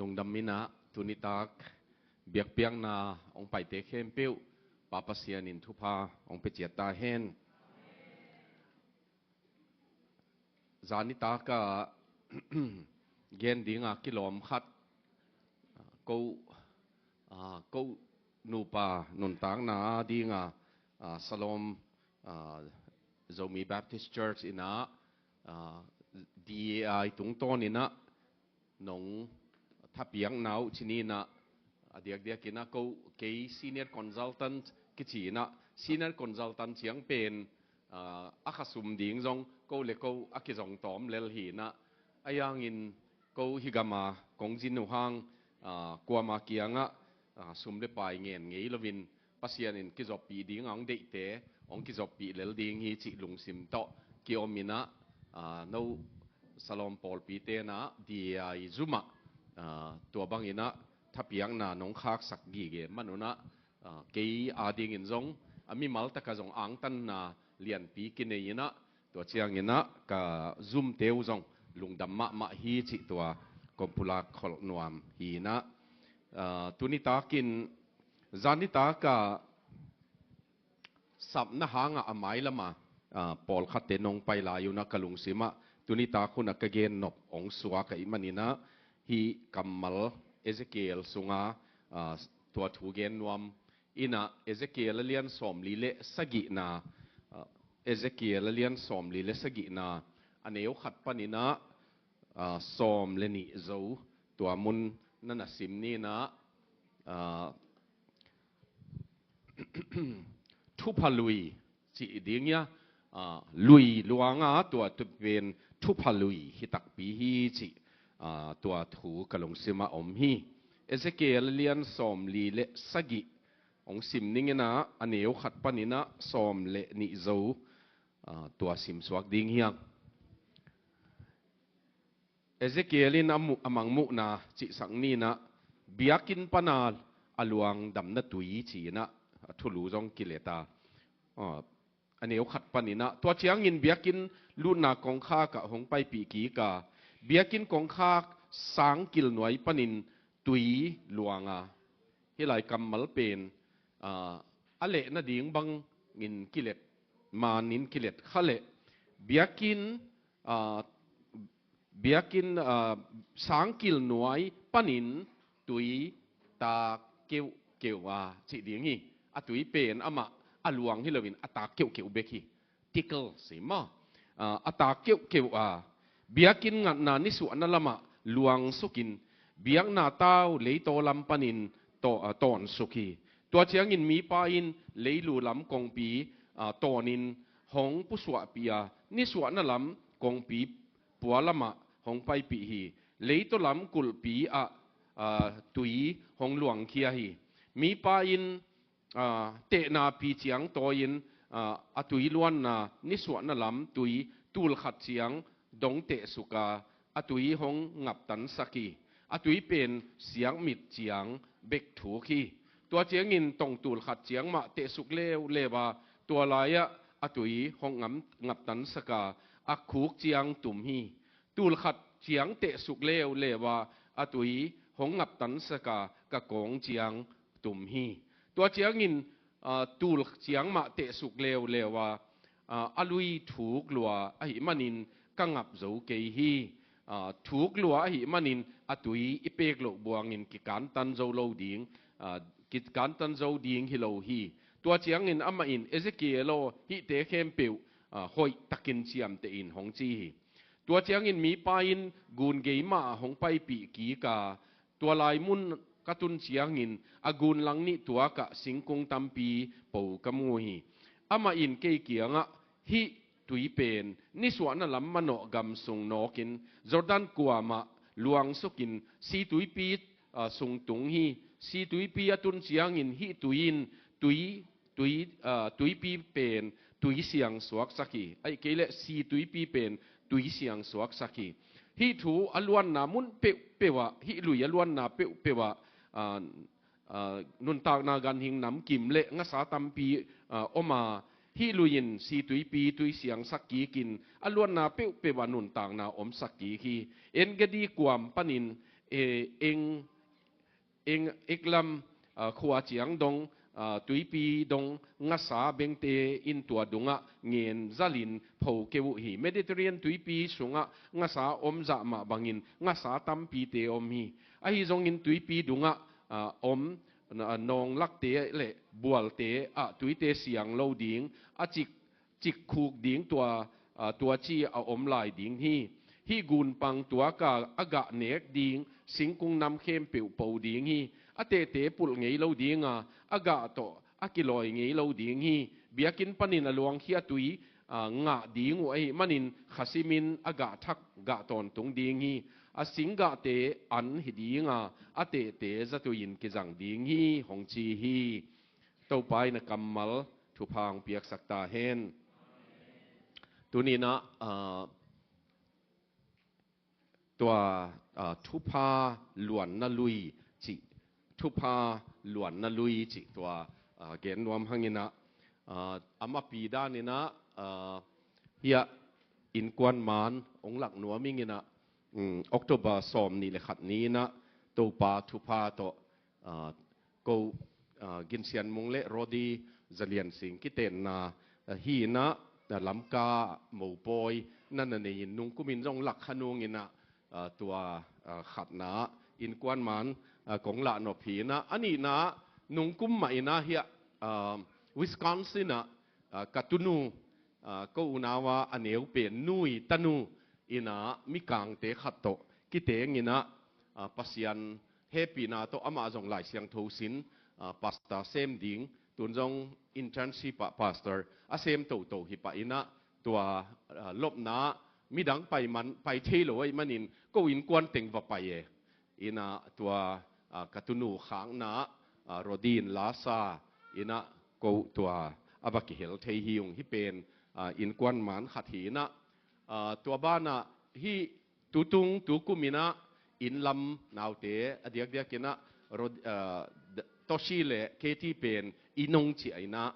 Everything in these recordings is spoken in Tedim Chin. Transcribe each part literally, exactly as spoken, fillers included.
Lungdam in ah, tuni tak biakpiakna hong paite khempeuh Pa Pasian in thupha hong pia ciat ta hen. Zani tak a gen ding a kilawm khat, ko, ko nupa nuntakna ding a, Salom, Zomi Baptist Church in ah, D A I tungtawn in ah nong thapiakna uh ci ni in ah, a diakdiak in ah ko, kei senior consultant kici in ah, senior consultant ciang pen, a, a khasum ding zong ko le ko a kizong tawm lel hi in ah, a yang in ko hih gam a kong zin uh hang, a, kuama kiang ah, a, sum le pai ngen ngei loin Pasian in kizoppih ding a hong deihte hong kizoppih lel ding hi cih lungsim tawh ki-om in ah, a, no Salom pawlpite in ah D A I zum ah, a, tua bang in ah thapiakna nong khaksak gige man un ah, a, kei a ding in zong a mimal tak a zong angtanna lianpi kinei in ah, tua ciang in ah ka zumte uh zong lungdam mahmah hi cih tua kong pulak kholh nuam hi in ah, a, tuni tak in, zani tak a sapna hang a a mailam a, a, pawlkhatte nong pai lai un ah ka lungsim ah tuni tak hun ah ka gen nop hong suak ahih man in ah, hih kammal Ezekiel sung a, a, tua thu gen nuam in ah, Ezekiel a lian sawmli le sagihna, a, Ezekiel a lian sawmli le sagihna, a neu khat pan in ah, a, sawm le nih zo, tua mun na na sim ni in ah, a, thupha lui cih ding hi a, a, lui luang a, tua tu pen thupha lui hi takpi hi cih, a, tua thu ka lungsim ah om hi. Ezekiel a lian sawmli le sagih hong sim ning in ah, a neu khat pan in ah sawm le nih zo, a, tua sim suak ding hi hang. Ezekiel in a mu-, a mangmuhna cihsak ni in ah, biakinn pan a luang damna tui ci in ah, a thulu zong kilet a, a, a neu khat pan in ah, tua ciang in biakinn lutna kongkhak ah hong paipih kik a, biakinn kongkhak sangkil nuai pan in tui luang a, hih lai kammal pen, a, a lehna ding bang in kilet, man in kilet kha leh, biakinn, a, biakinn, a, sangkil nuai pan in tui tak keuhkeuh a cih ding hi. A tui pen amah a luang hi loin a tak keuhkeuh bek hi. Tickle si maw? A, a tak keuhkeuh a, biakinn ngatna nisuahna lam ah luang suk in, biakna tau leitaw lam pan in taw-, a, tawn suk hi. Tua ciang in mipa in leilu lam kongpi, a, tawn in hong pusuahpih a, nisuahna lam kongpi pua lam ah hong paipih hi. Leitaw lam kulhpi ah, a, tui hong luangkhia hi. Mipa in, a, tehna pi ciang tawi in, a, a tui luanna nisuahna lam tui tul khat ciang dong tehsuk a, a tui hong ngaptansak hi. A tui pen siakmit ciang bek thuk hi. Tua ciang in tong tul khat ciang mah tehsuk leuleu a, tua lai ah a tui hong ngam-, ngaptansak a, a khuk ciang tum hi. Tul khat ciang tehsuk leuleu a, a tui hong ngaptansak a, ka kawng ciang tum hi. Tua ciang in, a, tul ciang mah tehsuk leuleu a, a, a lui thuk lua ahih man in ka ngap zo kei hi. A, thuk lua ahih man in a tui i pek loh buang in kikantan zo lo ding, a, kikantan zo ding hi lo hi. Tua ciang in amah in, Ezekiel aw, hihte khempeuh, a, hoih tak in ciamteh in, hong ci hi. Tua ciang in mipa in gun gei mah ah hong paipih kik a, tua lai mun ka tun ciang in a gun lang nih tuak ah singkung tampi po ka mu hi. Amah in kei kiang ah, hih tui pen nisuahna lam manawh gam sung nawk in Jordan kuam ah luang suk in, Situipi, a, sung tung hi. Situipi a tun ciang in hih tui in tui tui, a, tuipi pen tui siang suaksak hi. Ahih kei leh Situipi pen tui siang suaksak hi. Hih thu a luanna mun peuhpeuh ah, hih lui a luanna peuhpeuh ah, a, a, nuntakna ganhing namkim le ngasa tampi, a, om a, hih lui in Situipi tui siangsak kik in a luanna peuhpeuh ah nuntakna omsak kik hi. En-gedi kuam pan in eh, eng, eng, Eklam, ah, khua ciang dong, ah, tuipi dong ngasa bengte in tua dungah ngen zalin pho keu uh hi. Mediterranean tuipi sungah ngasa om zah mah bangin ngasa tampite om hi. Ahi zongin tuipi dungah, ah, om, ah, nawnglakte le bualte ah tuite siang lo ding, a cik, cikkhuk ding tua, ah, tua ci a om lai ding hi. Hih gunpang tuaka a gah nek ding singkung nam khempeuh po ding hi. A tehte pulh ngei lo dinga, a gah tawh a kilawi ngei lo ding hi. Biakinn panin a luangkhia tui, ah, ngah ding uh ahih manin khasimin a gah thak gah tawntung ding hi. A singgahte an hi dinga, a tehte zatui-in kizang ding hi, hong ci hi. Topa in a kammal thupha hong piaksak ta hen. Tuninah, ah, tua, ah, thupha luanna lui cih, thupha luanna lui cih tua, ah, gen nuam hanginah, ah, a mapi daninah, ah, hiah innkuan man hong lak nuam inginah, um, October sawm nih le khat ni-inah Topa thupha tawh, ah, ko, ah, Ginsian Mung le Rodi Zalian Sing kitenna, ah, hi-inah, ah, Lamka mopawi na na nei-in nungkumin zong lak kha nunginah, ah, tua, ah, khatna innkuan man, ah, kong lahnop hi-inah, a nihna nungkum mah inah hiah, ah, Wisconsin ah, ah, ka tunu, ah, ko unau a a neu pen nui tanu inah mikangte khat tawh kitenginah, ah, Pasian hehpihna tawh amah zong Lai Siangtho sin, ah, pastor sem ding, tun zong internship ah pastor a sem toto hi pah inah tua, ah, lopna midang pai man, pai thei lo ahih manin ko innkuan teng va pai e. Inah tua, ah, ka tunu khakna, ah, Rodi in lasa inah ko tua a va kihel thei hi ung. Hih pen, ah, innkuan man khat hi-inah, ah, tua banah hih tutung tukum inah innlam naute a diakdiak inah Rod-, ah, d-, Toshi le Katie pen inn hong ciah inah,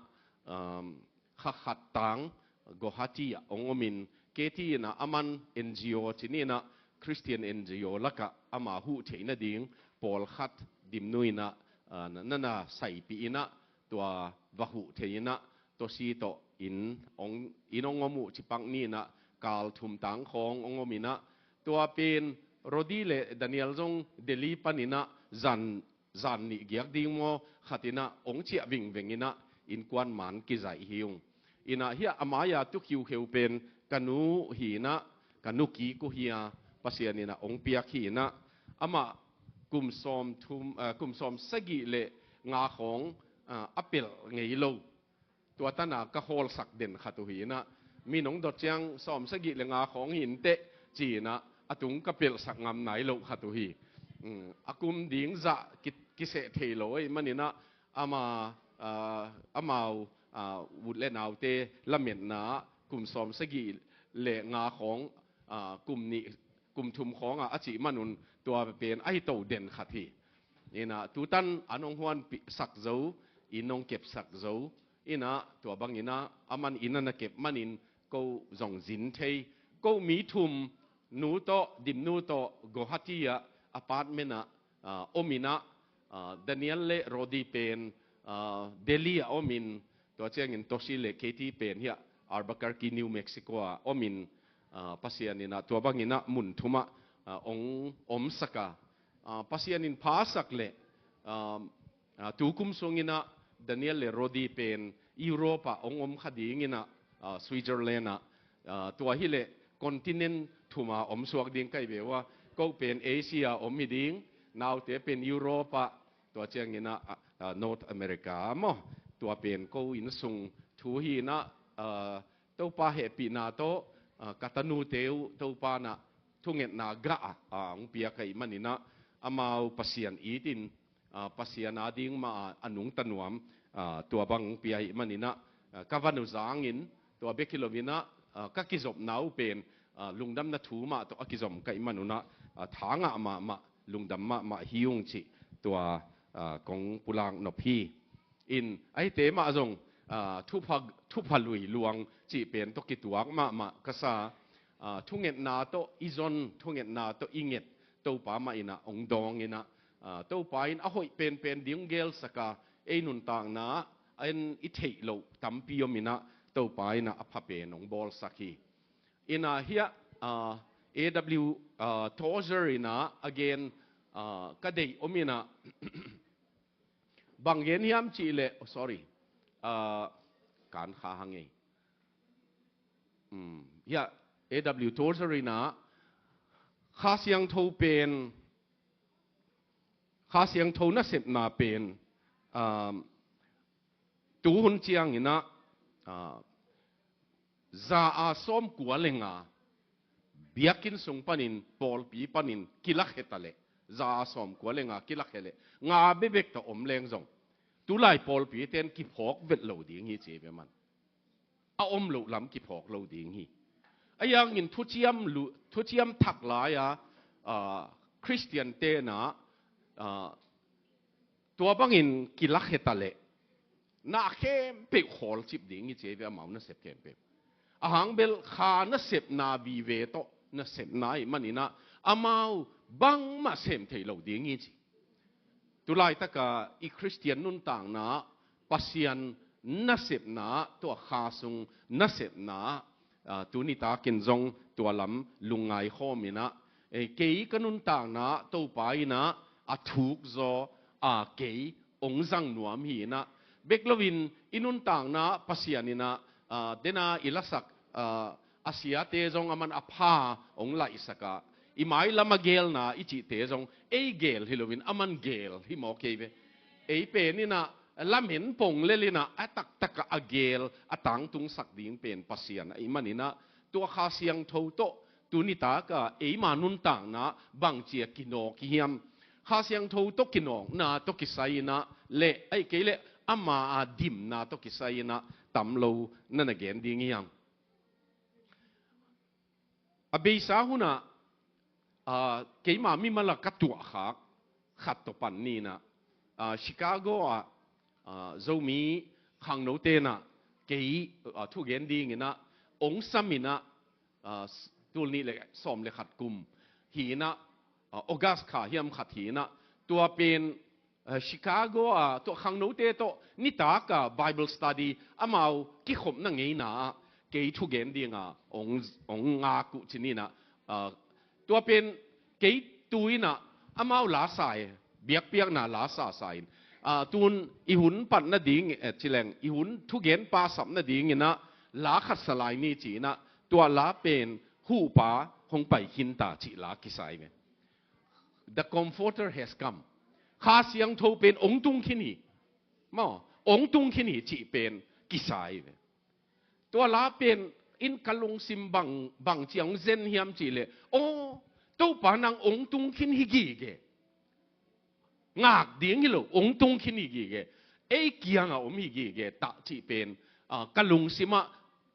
um, kha khat tang Guwahati ah hong omin, Katie inah aman N G O ci ni inah Christian N G O lakah ama huh theih nading pawlkhat Dimnu inah, ah, na, na, na saipih inah tua va huh thei inah Toshi tawh inn hong, inn hong om uh cipak ni inah kal thum tang khawng hong om inah tua pen Rodi le Daniel zong Delhi pan inah zan zan nih giak ding maw khat inah hong ciah vingveng inah innkuan man kizaih hi ung. Inah hiah a mai-a tu khiukheu pen ka nu hi-inah, ka nu kik uh hi-a, Pasian inah hong piak hi-inah amah kum sawm thum, ah, kum sawm sagih le nga khawng, ah, a pelh ngei lo. Tua tana ka hawlsak den khat uh hi-inah, mi nong dot ciang sawm sagih le nga khawng hi inteh ci-inah a tung ka pelhsak ngam nai loh khat uh hi. Um, a kum ding zah ki, kiseh thei lo ahih maninah ama, ah, amau, ah, ut le naute lametna ah kum sawm sagih le nga khawng, ah, kum nih, kum thum khawngah a cih manun tua pen a hi to den khat hi. Inah tutan an hong huanpihsak zo, inn hong kepsak zo. Inah tua banginah aman inn a na kep manin ko zong zin thei. Ko mi thum, nu tawh, Dimnu tawh Guwahati ah apartment ah, ah, om inah, ah, Daniel le Rodi pen, ah, Delhi ah omin, tua ciangin Toshi le Katie pen hiah Albuquerque, New Mexico ah omin, ah, Pasian inah tua banginah mun thumah, ah, hong omsak a, ah, Pasian in phasak le, ah, ah, tukum sunginah Daniel le Rodi pen Europe ah hong om kha dinginah, ah, Switzerland ah, ah, tua hileh continent thuma om suak ding ka hi ve uh a, ko pen Asia om hi ding, naute pen Europe ah, tua cianginah, ah, ah, North America maw, tua pen ko innsung thu hi-inah, ah, Topa hehpihna tawh, ah, ka tanute uh Topa nah thungetna gah ah, ah, hong piak ahih maninah amau Pasian itin, ah, Pasian ading mah a nungta nuam, ah, tua bang hong pia ahih maninah, ah, ka van uh zangin tua bek hi loinah, ah, ka kizopna uh pen, ah, lungdamna thu mah tawh a kizom ka hih manunah, ah, tha ngah mahmah, lungdam mahmah hi ung cih tua, ah, kong pulak nop hi. In ahite mah zong, ah, thupha, thupha lui luang cih pen tawh kituak mahmah ka sa. Ah, thungetna tawh i zon, thungetna tawh i nget, Topa mah in ah hong dawng in ah, ah, Topa in a hoih penpen ding hong gelsaka, ei nuntakna ah en i theih loh tampi om in ah, Topa in ah a pha pen hong bawlsak hi. In ah hiah, ah, A W, ah, Tozer in ah a gen, ah, ka deih om in ah, bang gen hiam cih leh, oh, sorry, ah, kan kha hang ei. Hmm, hiah A W Tozer in ah Kha Siangtho pen, Kha Siangtho nasepna pen, ah, tu hun ciang in ah, ah, za a sawmkua le nga biakinn sung panin, pawlpi panin kilakhia ta leh, za a sawmkua le nga kilakhia leh, nga bekbek tawh om leng zong, tulai pawlpite in kiphawk vet lo ding hi ci ve man. A om loh lam kiphawk lo ding hi. Ahi hangin thuciam lu-, thuciam thak lai-a, ah, Khristiante in ah, ah, tua bangin kilakhia ta leh, na khempeuh khawlcip ding hi ci ve, amau nasep khempeuh. A hang bel kha nasepna vive tawh nasepna ahih man in ah, amau bangmah sem thei lo ding hi ci. Tulaitaka i Khristian nuntakna, Pasian nasepna, tua kha sung nasepna, ah, tuni takin zong tua lam lungngai khawm in ah, eh, kei ka nuntakna Topa in ah a thuk zaw, ah, kei hong zang nuam hi in ah, bek loin i nuntakna Pasian in ah, ah, dena i lasak, ah, a siate zong aman a pha hong laihsak a, i mailam a gelna i cihte zong ei gel hi loin aman gel hi mawk hi ve. Ei pen in ah lamen pong lel in ah a taktak a gel a tangtungsak ding pen Pasian ahih man in ah, tua Kha Siangtho tawh tuni taka eima nuntakna bangci a kinawk i hiam? Kha Siangtho tawh kinawkna tawh kisai in ah le, ahih kei leh ama a dimna tawh kisai in ah tam lo na na gen ding hi hang. A beisa hun ah, ah, keima mimal a ka tuahkhak khat tawh pan ni in ah, ah, Chicago ah, ah, Zomi khangnote in ah kei, ah, thugen ding in ah hong sam in ah, ah, s-, tul nih le sawm le khat kum hi in ah, ah, August kha hiam khat hi in ah, tua pen, eh, Chicago ah, tua khangnote tawh nitak a Bible study, amau kikhopna ngeina ah kei thugen ding a hong, hong ngak uh ci ni in ah, ah, tua pen kei tu in ah amau la sa e, biakpiakna la sasa in, ah, tun i hun pat nading, eh, ci leng, i hun thugen pasap nading in ah la khat sa lai ni ci in ah, tua la pen Huhpa Hong Pai Khin Ta cih la kisai ve. The Comforter has come. Kha Siangtho pen hong tung khin hi. Maw, hong tung khin hi cih pen kisai ve. Tua la pen in ka lungsim bang, bangci a hong zen hiam cih leh, aw, Topa nang hong tung khin hi gige. Ngak ding hi lo, hong tung khin hi gige. Ei kiang a om hi gige tah cih pen, ah, ka lungsim ah,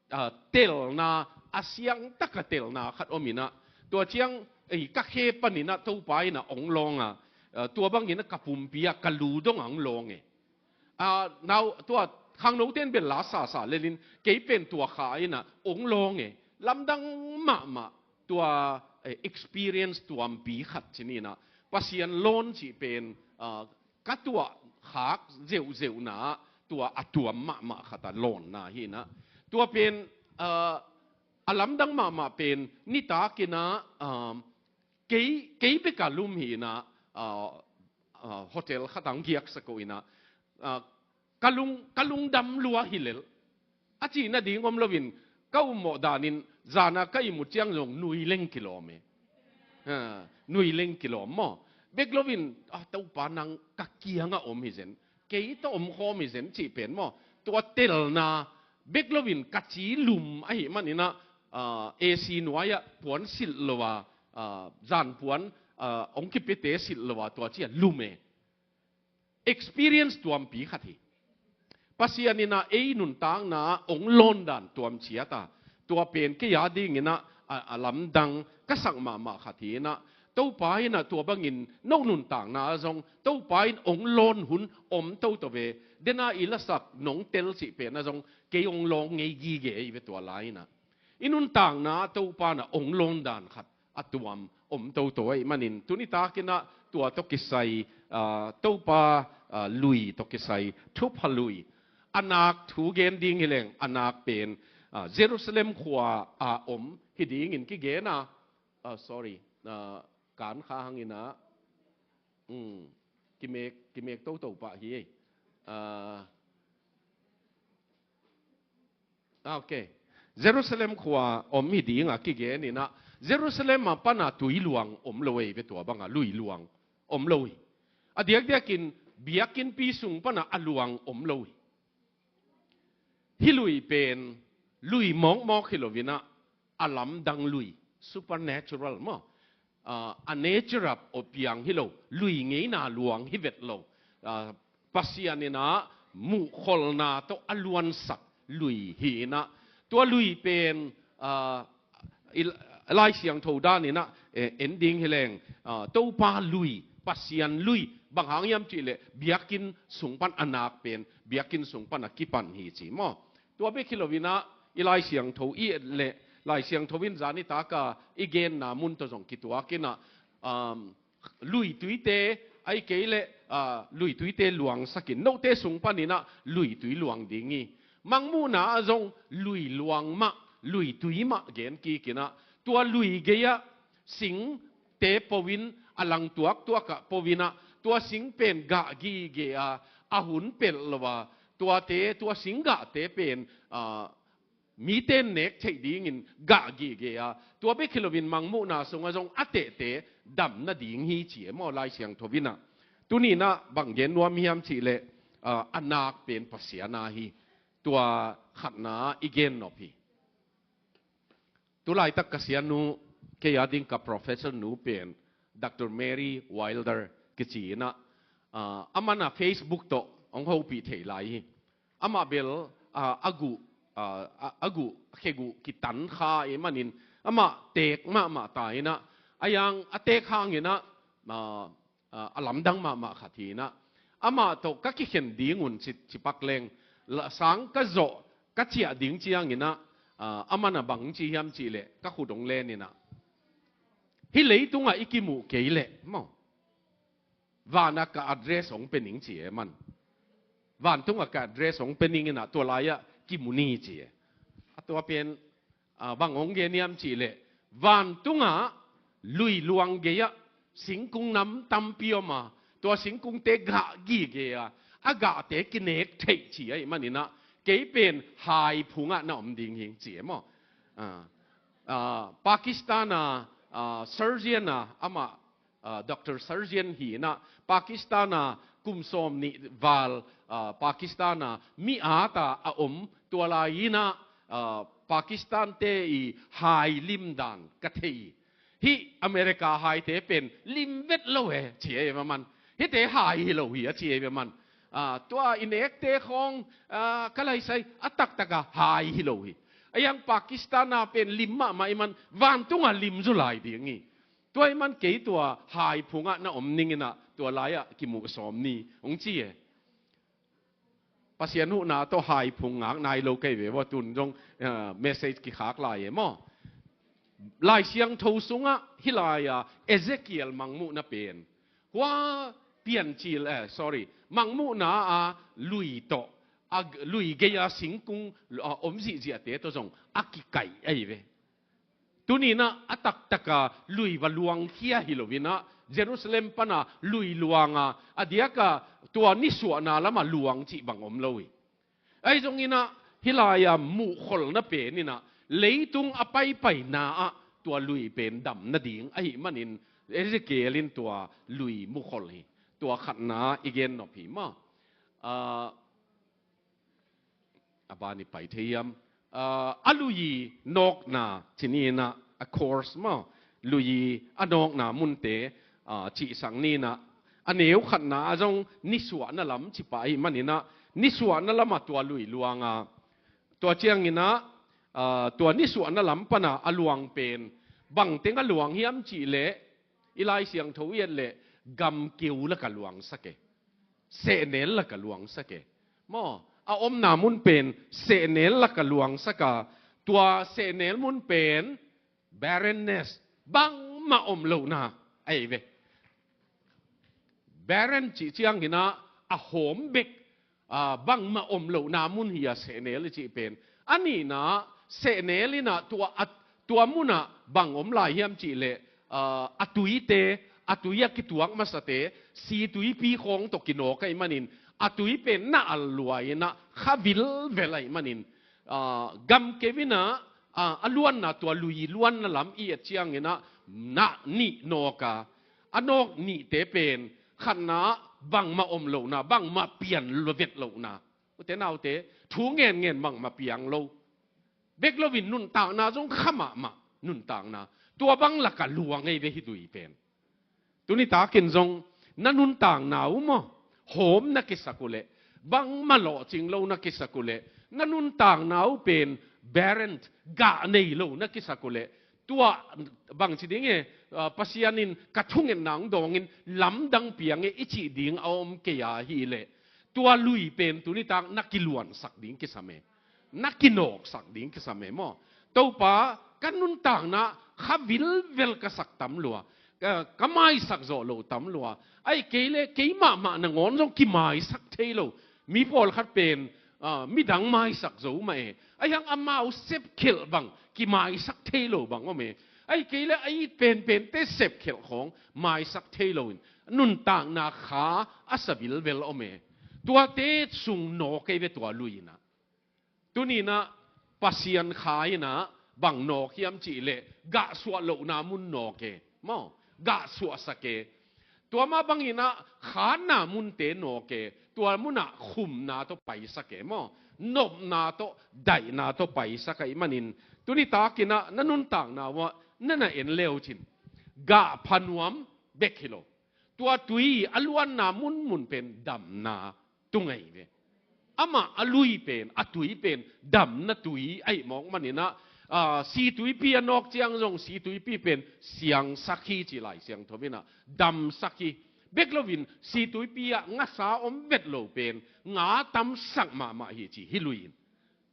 ah, telna, a siangtak a telna khat om in ah, tua ciang, ei, ka khe pan in ah Topa in ah hong lawng a, ah, tua bang in ah ka pumpi ah ka lu dong a hong lawng e. Ah, nau, tua khangnote in bel la sasa lel in, kei pen tua kha in ah hong lawng e. Lamdang mahmah, tua, eh, experience tuampi khat ci ni in ah, Pasian lawn cih pen, ah, ka tuahkhak zeuhzeuhna ah tua a tuam mahmah khat a lawnna hi in ah. Tua pen, ah, a lamdang mahmah pen nitak in ah, ah, kei, kei bek a lum hi in ah, ah, ah, hotel khat ah hong giaksak uh in ah, ah, ka lung, ka lungdam lua hi lel. A cih nading om loin, ka ummawh danin, zan a ka ihmut ciang zong nui leng kilawm e. Ha, nui leng kilawm maw. Bek loin, ah, Topa nang ka kiang a om hi zen. Kei tawh om khawm hi zen cih pen maw. Tua telna, bek loin ka ci lum ahih man in ah, ah, A C nuai ah puan silh lo a, ah, zan puan, ah, hong kipiate silh lo a tua ci a lum e. Experience tuampi khat hi. Pasian in ah ei nuntakna ah hong lawn dan tuam ciat a, tua pen kei a ding in ah a, a lamdang ka sak mahmah khat hi in ah, Topa in ah tua bangin no nuntakna ah zong Topa in hong lawn hun om toto ve. Dena i lasak nong tel cih pen ah zong kei hong lawng ngei gige hi ve tua lai in ah. I nuntakna ah Topa in ah hong lawn dan khat a tuam, om toto ahih manin, tuni takin ah tua tawh kisai, ah, Topa, ah, lui tawh kisai, thupha lui, a nak thu gen ding hi leng, a nak pen, ah, Jerusalem khua a om hi dingin kigen a, ah, sorry, ah, kan kha hangin ah, um, kimek, kimek toto pah hi. Ah, Ah, ok. Jerusalem khua om hi ding a kigen in ah, Jerusalem a pan a tui luang om lo ei ve, tua bang a lui luang om lo hi. A diakdiakin biakinnpi sung pan a a luang om lo hi. Hih lui pen lui mawkmawk hi lo in ah, a lamdang lui, supernatural maw. Ah, a nature a piang hi lo, lui ngeina luang hi vet lo. Ah, Pasian in ah muhkholhna tawh a luansak lui hi in ah, tua lui pen, ah, i, Lai Siangtho dan in ah, eh, en ding hi leng, ah, Topa lui, Pasian lui, bang hang hiam cih leh biakinn sung pan a nak pen, biakinn sung pan a kipan hi ci maw. Tua bek hi lo in ah, i Lai Siangtho i et leh, Lai Siangtho in zan nitak a i genna mun tawh zong kituak in ah, um, luituite, ahih kei leh, ah, luituite luangsak in, note sung pan in ah luitui luang ding hi. Mangmuhna ah zong lui luang mah, luitui mah gen kik in ah, tua lui gei ah singte po in, a lang tuaktuak ah po in ah, tua sing pen gah gige a, a hun pelh lo a, tuate, tua sing gahte pen, ah, mite in nek theih dingin gah gige a, tua bek hi lo in Mangmuhna sung ah zong a tehte dam nading hi ci e maw, Lai Siangtho in ah. Tuni in ah bang gen nuam hiam cih leh, ah, a nak pen Pasian a hi, tua khatna i gen nop hi. Tulaitak ka sianu, kei a ding ka professor nu pen Doctor Mary Wilder kici in ah, ah, aman a Facebook tawh hong hopih thei lai hi. Amah bel, ah, a guh, ah, a, a guh, khe guh kitan kha ahih manin, amah teek mahmah ta in ah, a yang a teek hangin ah, ah, ah, a lamdang mahmah khat hi in ah, amah tawh ka kikhen ding un ci, ci pak leng, la sang ka zawh, ka ciah ding ciangin ah, ah, aman a bang ci hiam cih leh, ka khut hong len in ah, hih leitung ah i kimuh kei leh maw, van ah ka address hong pia ning ci e man. Vantung ah ka address hong pia ning in ah, tua lai ah kimu ni ci e. A tua pen, ah, bang hong gen hiam cih leh, vantung ah lui luang gei ah singkung nam tampi om a, tua singkungte gah gige a, a gahte kinek theih ci ahih manin ah, kei pen hai phung ah na om ding hi ci e maw. Ah, ah, Pakistan a, ah, surgeon a, amah, ah, Doctor Surgeon hi in ah, Pakistan a kum sawm nih val, ah, Pakistan a mi at a a om, tua lai in ah, ah, Pakistan te i hai lim dan ka thei. Hih America haite pen lim vet lo e, ci e ve man. Hihte hai hi lo hi a, ci e ve man. Ah, tua i nekte khawng, ah, ka laisai a taktak a hai hi lo hi. A yang Pakistan a pen lim mahmah ahih man, vantung ah lim zu lai ding hi. Tua ahih man kei tua hai phung ah na om ning in ah, tua lai ah kimuh sawm ni hong ci e. Pasian huhna tawh hai phung ngak nai lo kei ve ua, tun zong, ah, message kikhak lai e maw. Lai Siangtho sung ah hih lai a Ezekiel Mangmuhna pen, hua Piancil, eh, sorry, Mangmuhna a lui tawh, a lui gei a singkung, ah, om zihziahte tawh zong a kikaih ahi ve. Tuni in ah a taktak a lui va luangkhia hi lo in ah, Jerusalem pan a lui luang a, a diak a tua nisuahna lam a luang cih bang om lo hi. Ahi zongin ah hih lai a muhkholhna pen in ah, leitung a paipaina ah tua lui pen dam nading ahih manin, Ezekiel in tua lui mukhol hi. Tua khatna i gen nop hi maw. Ah, a ban i pai thei hiam? Ah, a lui nawkna ci ni in ah, a course maw, lui a nawkna munte, ah, cihsak ni in ah, a neu khatna ah zong nisuahna lam ci pah ahih manin ah, nisuahna lam a tua lui luang a, tua ciangin ah, ah, tua nisuahna lam pan a a luang pen, bang teng a luang hiam cih leh, i Lai Siangtho i et leh, gamkeu lak a luangsak e. Sehnel lak a luangsak e. Maw, a omna mun pen sehnel lak a luangsak a, tua sehnel mun pen barrenness, bang bangmah om lohna ahi ve. Barren cih ciangin ah, a hawm bek, ah, bangmah om lohna mun hi a, sehnel i cih pen. A nihna, sehnel in ah tua, a, tua munah bang om lai hiam cih leh, ah, a tuite, a tui a kituak masate, situipi khawng tawh kinawk ahih manin, a tui pen na al lua in ah, kha vilvel ahih manin, ah, gamkeu in ah, ah, a luanna, tua lui luanna lam i et ciangin ah, na nih nawk a, a nawk nihte pen, khatna, bangmah om lohna, bangmah pian lo, vet lohna. Ute naute, thu ngenngen bangmah piang lo. Bek loin nuntakna zong kha mahmah, nuntakna. Tua bang lakah luang ei ve hih lui pen. Tuni takin zong, na nuntakna uh maw, hawm na kisak uh leh, bangmah lawhcing lo na kisak uh leh, na nuntakna uh pen barren, gah nei lo na kisak uh leh, tua bangci ding e, ah, Pasian in ka thungetna hong dawng in lamdang piang e i cih ding a om kei a hih leh, tua lui pen tuni tak na kiluansak ding kisam e. Na kinawksak ding kisam e maw. Topa, ka nuntakna kha vilvel ka sak tam lua, ka, ka maisak zawh loh tam lua. Ahih kei leh, kei mahmah nangawn zong kimaisak thei lo. Mi pawlkhat pen, ah, midang maisak zo mah e. Ahih hang amau sepkhelh bang, kimaisak thei lo bang om e. Ahih kei leh, a it penpente sepkhelh khawng, maisak thei loin, nuntakna kha a sa vilvel om e. Tuate sung nawk ei ve tua lui in ah. Tuni in ah Pasian kha in ah bang nawk hiam cih leh gahsuah lohna mun nawk e. Maw, gahsuahsak e. Tua mah bangin ah khanna munte nawk e. Tua munah khumna tawh paisak e maw. Nopna tawh, daihna tawh paisak ahih manin. Tuni takin ah na nuntakna uh ah na na en le uh cin, gah pha nuam bek hi lo. Tua tui a luanna munmun pen damna tung ahi ve. Amah a lui pen, a tui pen, damna tui ahih mawk manin ah, ah, situipi a nawk ciang zong, situipi pen siangsak hi ci Lai Siangtho in ah, damsak hi. Bek loin, situipi ah ngasa om vet lo pen, nga tamsak mahmah hi ci hih lui in.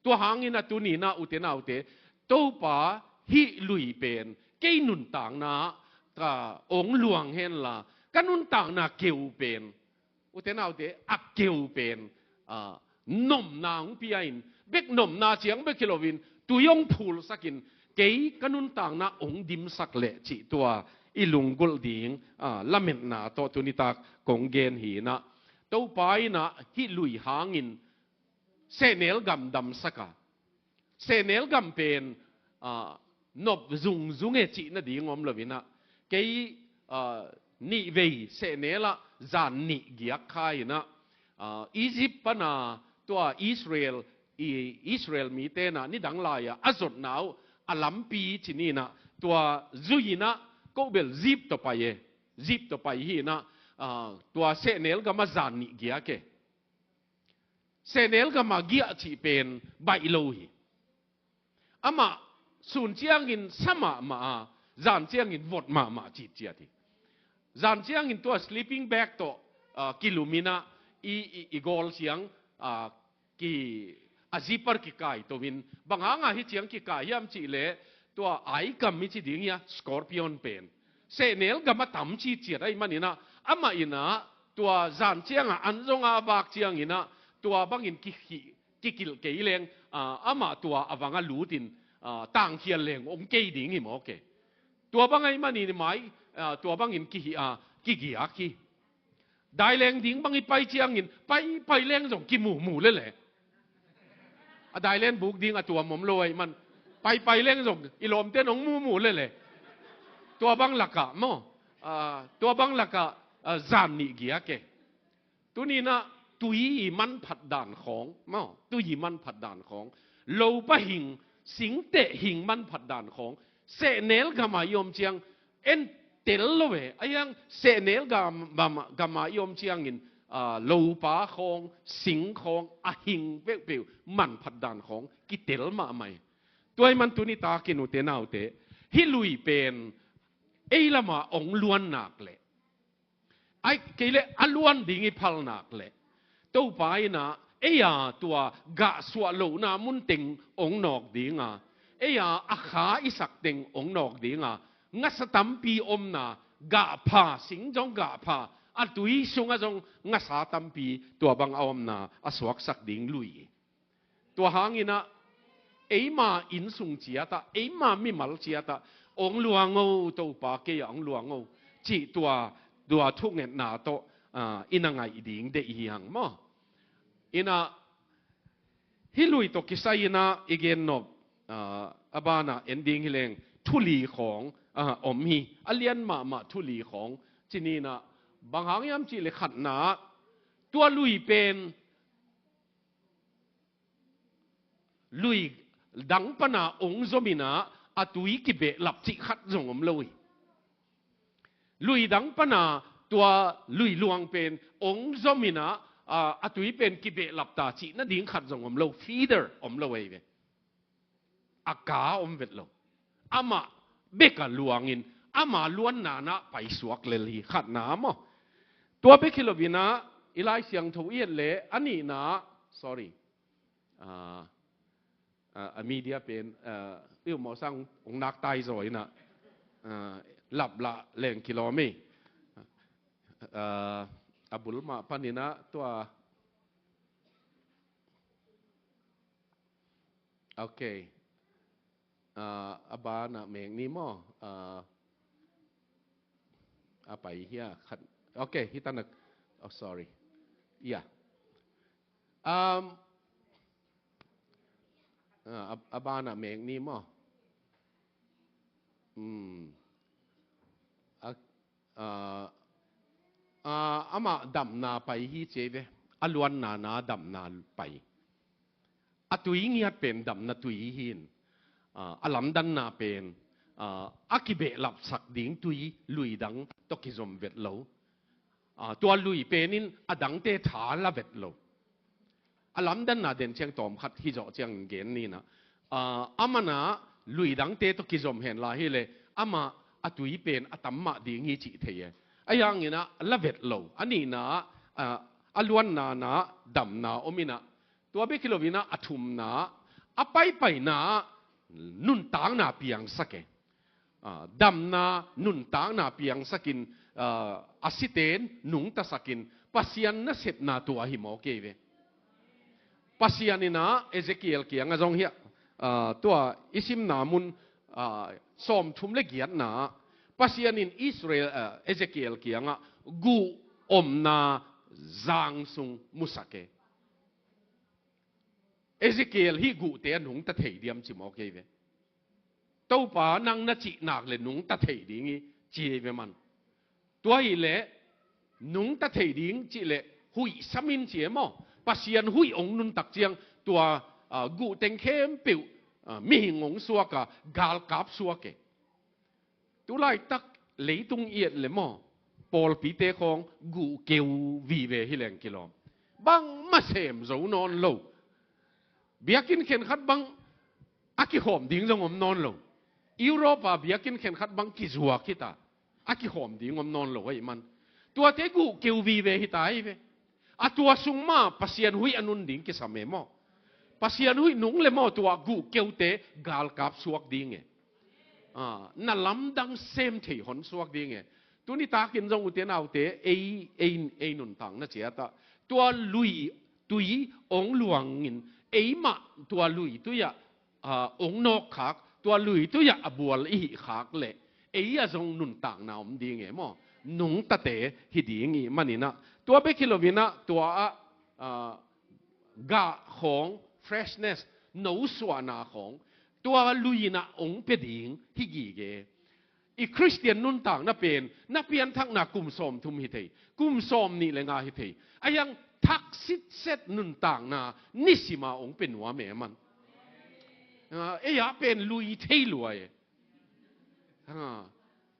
Tua hangin ah tuni in ah ute naute, Topa, hih lui pen, kei nuntakna ah ka hong luang hen la, ka nuntakna keu pen, ute naute, a keu pen, ah, nopna hong pia in, bek nopna ciang bek hi loin, tui hong phulsak in, kei ka nuntakna hong dimsak leh cih tua i lunggulh ding, ah, lametna tawh tuni tak kong gen hi in ah. Topa in ah hih lui hangin, sehnel gam damsak a. Sehnel gam pen, ah, nop zungzung e cih nading om lo in ah. Kei, ah, nihvei sehnel ah zan nih giak kha in ah, ah, Egypt pan a tua Israel, i, Israel mite in ah nidang lai-a a zotna uh a lampi ci ni in ah, tua zui in ah ko bel jeep tawh pai e. Jeep tawh pai hi in ah, ah, tua sehnel gam ah zan nih giak e. Sehnel gam a giah cih pen baih lo hi. Amah sun ciangin sa mahmah a, zan ciangin vot mahmah citciat hi. Zan ciangin tua sleeping bag tawh, ah, kilum in ah i, i, i gawl ciang, ah, ki, a zipper kikaito in, bang hang a hih ciang kikai hiam cih leh, tua aikam i ci ding hi a, scorpion pen. Sehnel gam ah tam citciat ahih manin ah, amah in ah, tua zan ciang a an zong a vak ciangin ah, tua bangin kihih, kikilh kei leng, ah, amah tua a vang a lut in, ah, tangkhial leng hong kei ding hi mawk e. Tua bang ahih manin i mai, ah, tua bangin kihih a, kigiak hi. Daileng ding bang i pai ciangin, pai, pai leng zong kimumu lele. A dailen buk ding a tuam om lo ahih man, pai, pai leng zong i lawmte'n hong mumu lele. Tua bang lakah maw, ah, tua bang lakah, ah, zan nih giak e. Tuni in ah tui i manphat dan khawng maw, tui i manphat dan khawng, lopa hing, singteh hing manphat dan khawng, sehnel gam a i om ciang, en tel lo e. Ahih hang sehnel gam, gam, gam a i om ciangin, ah, lopa khawng, sing khawng, a hing peuhpeuh manphat dan khawng kitel mahmah e. Tua ahih man tuni takin ute naute, hih lui pen ei lam a hong luan nak leh, ahih kei leh a luan ding i phal nak leh, Topa in ah ei a tua gahsuah lohna mun teng hong nawk ding a, ei a a kha i sak teng hong nawk ding a, ngasa tampi omna, gahpha, sing zong gahpha, a tui sungah zong ngasa tampi tua bang a omna a suaksak ding lui hi. Tua hanginah eima innsung ciatah, eima mimal ciatah, ong luang o Topa, kei ah ong luang o, cih tua, tua thungetna tawh, ah, i na ngaih ding deih hi hang maw. Inah hih lui tawh kisai inah i gennop, ah, a banah en ding hileng thu li khawng, ah, om hi. A lian mahmah thu li khawng ci ni inah, bang hang hiam cihleh khatna, tua lui pen lui dang pana ong zom inah a tui kibehlap cih khat zong om lo hi. Lui dang pana tua lui luang pen ong zom inah, a, a tui pen kibehlap ta cih nading khat zong om lo, feeder om lo ahi ve. A ka om vet lo. Amah bek a luangin ama luanna nah paisuak lel hi, khatna maw. Tua bek hi lo inah i Lai Siangtho i et leh a nihna, sorry. Ah, ah, a media pen, ah, i um mawh sang ong nak tai zaw inah, ah, laplah leng kilawm hi. Ah, a bul mah paninah tua. Ok. Ah, a banah mek ni maw. Ah, a pai hia khat. Ok, hitanak. Oh, sorry. Yeah. Um, ah, a, a banah mek ni maw. Hmm. A, ah, ah, amah damna pai hi ci ve. A luanna nah damna pai. A tui ngiat pen damna tui hi in, ah, a lamdanna pen, ah, a kibehlapsak ding tui lui dang tawh kizom vet lo. Ah, tua lui pen in a dangte tha la vet lo. A lamdanna den ciang tawm khat hi zawh ciangin gen ni inah, ah, a manah lui dangte tawh kizom hen la hileh amah a tui pen a tam mah ding hi cih thei e. Ahi hanginah la vet lo. A nihna, ah, a luanna nah damna om inah, tua bek hi lo inah a thumna, a paipaina nuntakna piangsak e. Ah, damna nuntakna piangsakin, ah, a siten nungtasakin Pasian nasepna tua hi mawk ei ve. Pasian inah Ezekiel kiangah zong hiah, ah, tua i simna mun, ah, sawmthum le giatna, Pasian in Israel, ah, Ezekiel kiangah guh omna zang sung musak e. Ezekiel, hih guhte a nungta thei diam ci mawk ei ve. Topa, nang na cih nak le nungta thei ding hi ci ei ve man. Tua hileh nungta thei ding cih leh huih sam in ci e maw. Pasian huih ong nuntak ciang tua, ah, guh teng khempeuh, ah, mihing ong suak a, galkap suak e. Tulaitak leitung i et le maw, pawlpite khawng guh keu vive hi leng kilawm. Bangmah sem zo nawn lo. Biakinn khenkhat bang a kikhawm ding zong om nawn lo. Europa biakinn khenkhat bang kizuak hi ta. A kikhawm ding om nawn lo ahih man, tuate guh keu vive hi ta hi ve. A tua sung mah Pasian huih a nun ding kisam e maw. Pasian huih nung le maw, tua guh keute galkap suak ding e. Ah, na lamdang sem thei hon suak ding e. Tuni takin zong ute naute, ei, ei, ei nuntakna ciatah tua lui tui ong luangin eimah tua lui tui ah, ah, ong nawkkhak, tua lui tui ah a bual i hihkhak leh ei ah zong nuntakna om ding e maw. Nungtate hi ding ih maninah, tua bek hi loinah tua ah, ah, gah khawng, freshness, nosuahna khawng tua lui inah ong pia ding hi gige. I Khristian nuntakna pen na pianthakna kum sawmthum hi thei, kum sawmnih le nga hi thei. A hiang thak sitset nuntakna nisima ong pia nuam e man. Ah, ei ah pen lui thei lua e. Ah,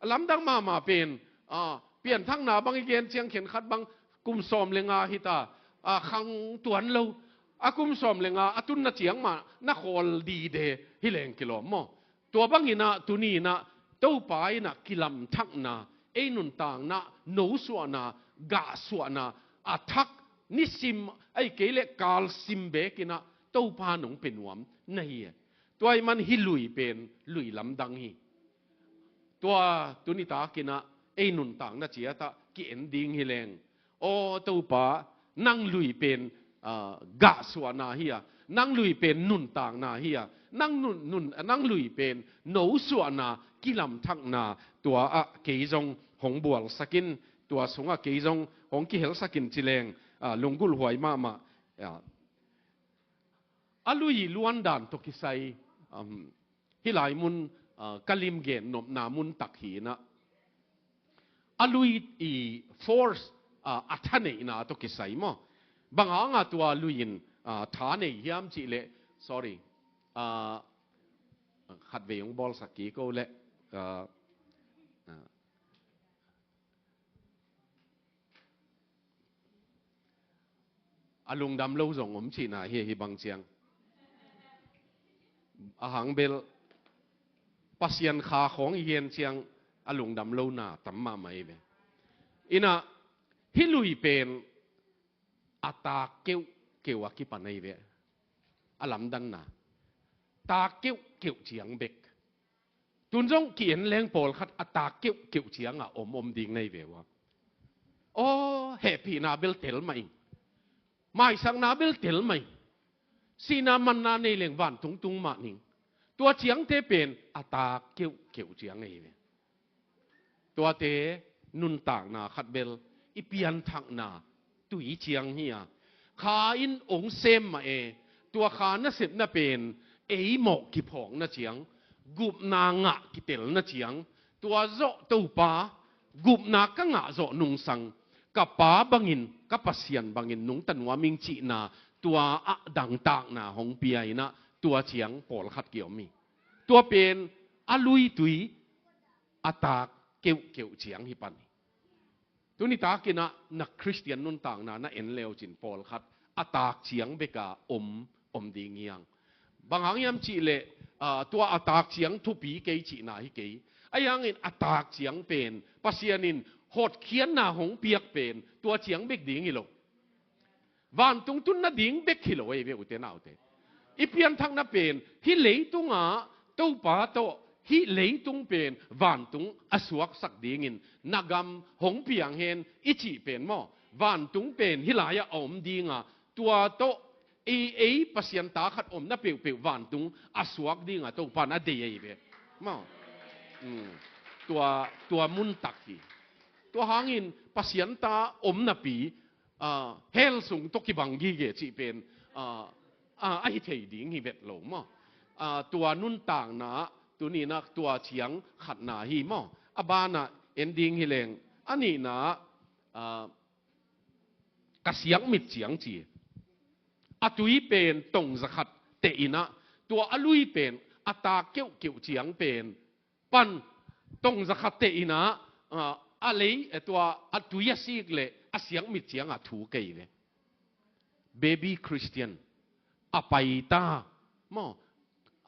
a lamdang mahmah pen, ah, pianthakna bang i gen ciang khenkhat bang kum sawm le nga hi ta, ah, khang tuan lo. A kum sawm le nga a tunna ciang mah na khawl dide hi leng kilawm maw. Tua banginah tuni inah Topa inah kilamthakna, ei nuntakna nosuahna, gahsuahna, a thak nisim, ahih kei leh kalsim bekinah Topa nong pia nuam na hi e. Tua ahih man hih lui pen lui lamdang hi. Tua tuni takin ah ei nuntakna ciat ah ki-en ding hi leng, aw Topa, nang lui pen, ah, gahsuahna hi a, nang lui pen nuntakna hi a, nang nun, nun, nang lui pen nosuahna, kilamthakna, tua ah kei zong hong bualsak in, tua sungah kei zong hong kihelsak in ci leng, ah, lunggulhhuai mahmah. Ah, a lui luandan tawh kisai, um, hih lai mun, ah, ka lim gen nopna mun tak hi in ah, a lui i force, ah, a thaneihna tawh kisai maw? Bang hangah tua lui in, ah, tha nei hiam cih leh, sorry, ah, khatvei hong bawlsak kik o leh, ah, ah, a lungdam lo zong om cihna hi, hih bang ciang. A hang bel Pasian kha khawng i gen ciang a lungdam lona tam mahmah hi ve. In ah hih lui pen a tak keuhkeuh a kipan ahi ve. A lamdanna tak keuhkeuh ciang bek. Tun zong ki-en leng pawlkhat a tak keuhkeuh ciangah om om ding na hi ve ua. Aw, hehpihna bel tel mah ing. Maisakna bel tel mah ing. Sihna manna nei leng vantung tung mah ning. Tua ciangte pen a tak keuhkeuh ciang ahi ve. Tuate nuntakna khat bel i pianthakna tui ciang hi a, kha in ong sem mah e. Tua kha nasepna pen ei mawh kiphawkna ciang, gupna ngah kitelna ciang, tua zawh Topa, gupna ka ngah zawh nungsang, ka Pa bangin, ka Pasian bangin nungta nuam ing cihna, tua ah dangtakna hong pia in ah, tua ciang pawlkhat ki-om hi. Tua pen a lui tui a tak keuhkeuh ciang hi pan hi. Tuni takin ah na Khristian nuntakna na en leucin pawlkhat a tak ciang beka om, om ding hiang. Bang hang hiam cih leh, ah, tua a tak ciang thupi kei cihna hi kei. Ahi hangin a tak ciang pen Pasian in hotkhiatna hong piak pen tua ciang bek ding hi lo. Vantung tun nading bek hi lo ei ve ute naute. I pianthakna pen hih leitungah Topa tawh hih leitung pen vantung a suaksak dingin na gam hong piang hen i cih pen maw, vantung pen hih lai-ah a om dinga, tua tawh ei, ei Pasian ta khat omna peuhpeuh vantung a suak dinga Topa in a dei ei ve maw. Hmm. Tua, tua mun tak hi. Tua hangin Pasian ta om napi, ah, hell sung tawh kibang gige cih pen, ah, ah, ahi thei ding hi vet lo maw. Ah, tua nuntakna tuni in ah tua ciang khatna hi maw. A banah en ding hi leng, a nihna, ah, ka siakmit ciang ci. A tui pen tong zakhat teh in ah, tua a lui pen a tak keuhkeuh ciang pen pan tong zakhat teh in ah, ah, a lei, eh, tua a tui a sik leh a siakmit ciangah thu kei ve. Baby Christian a pai ta maw.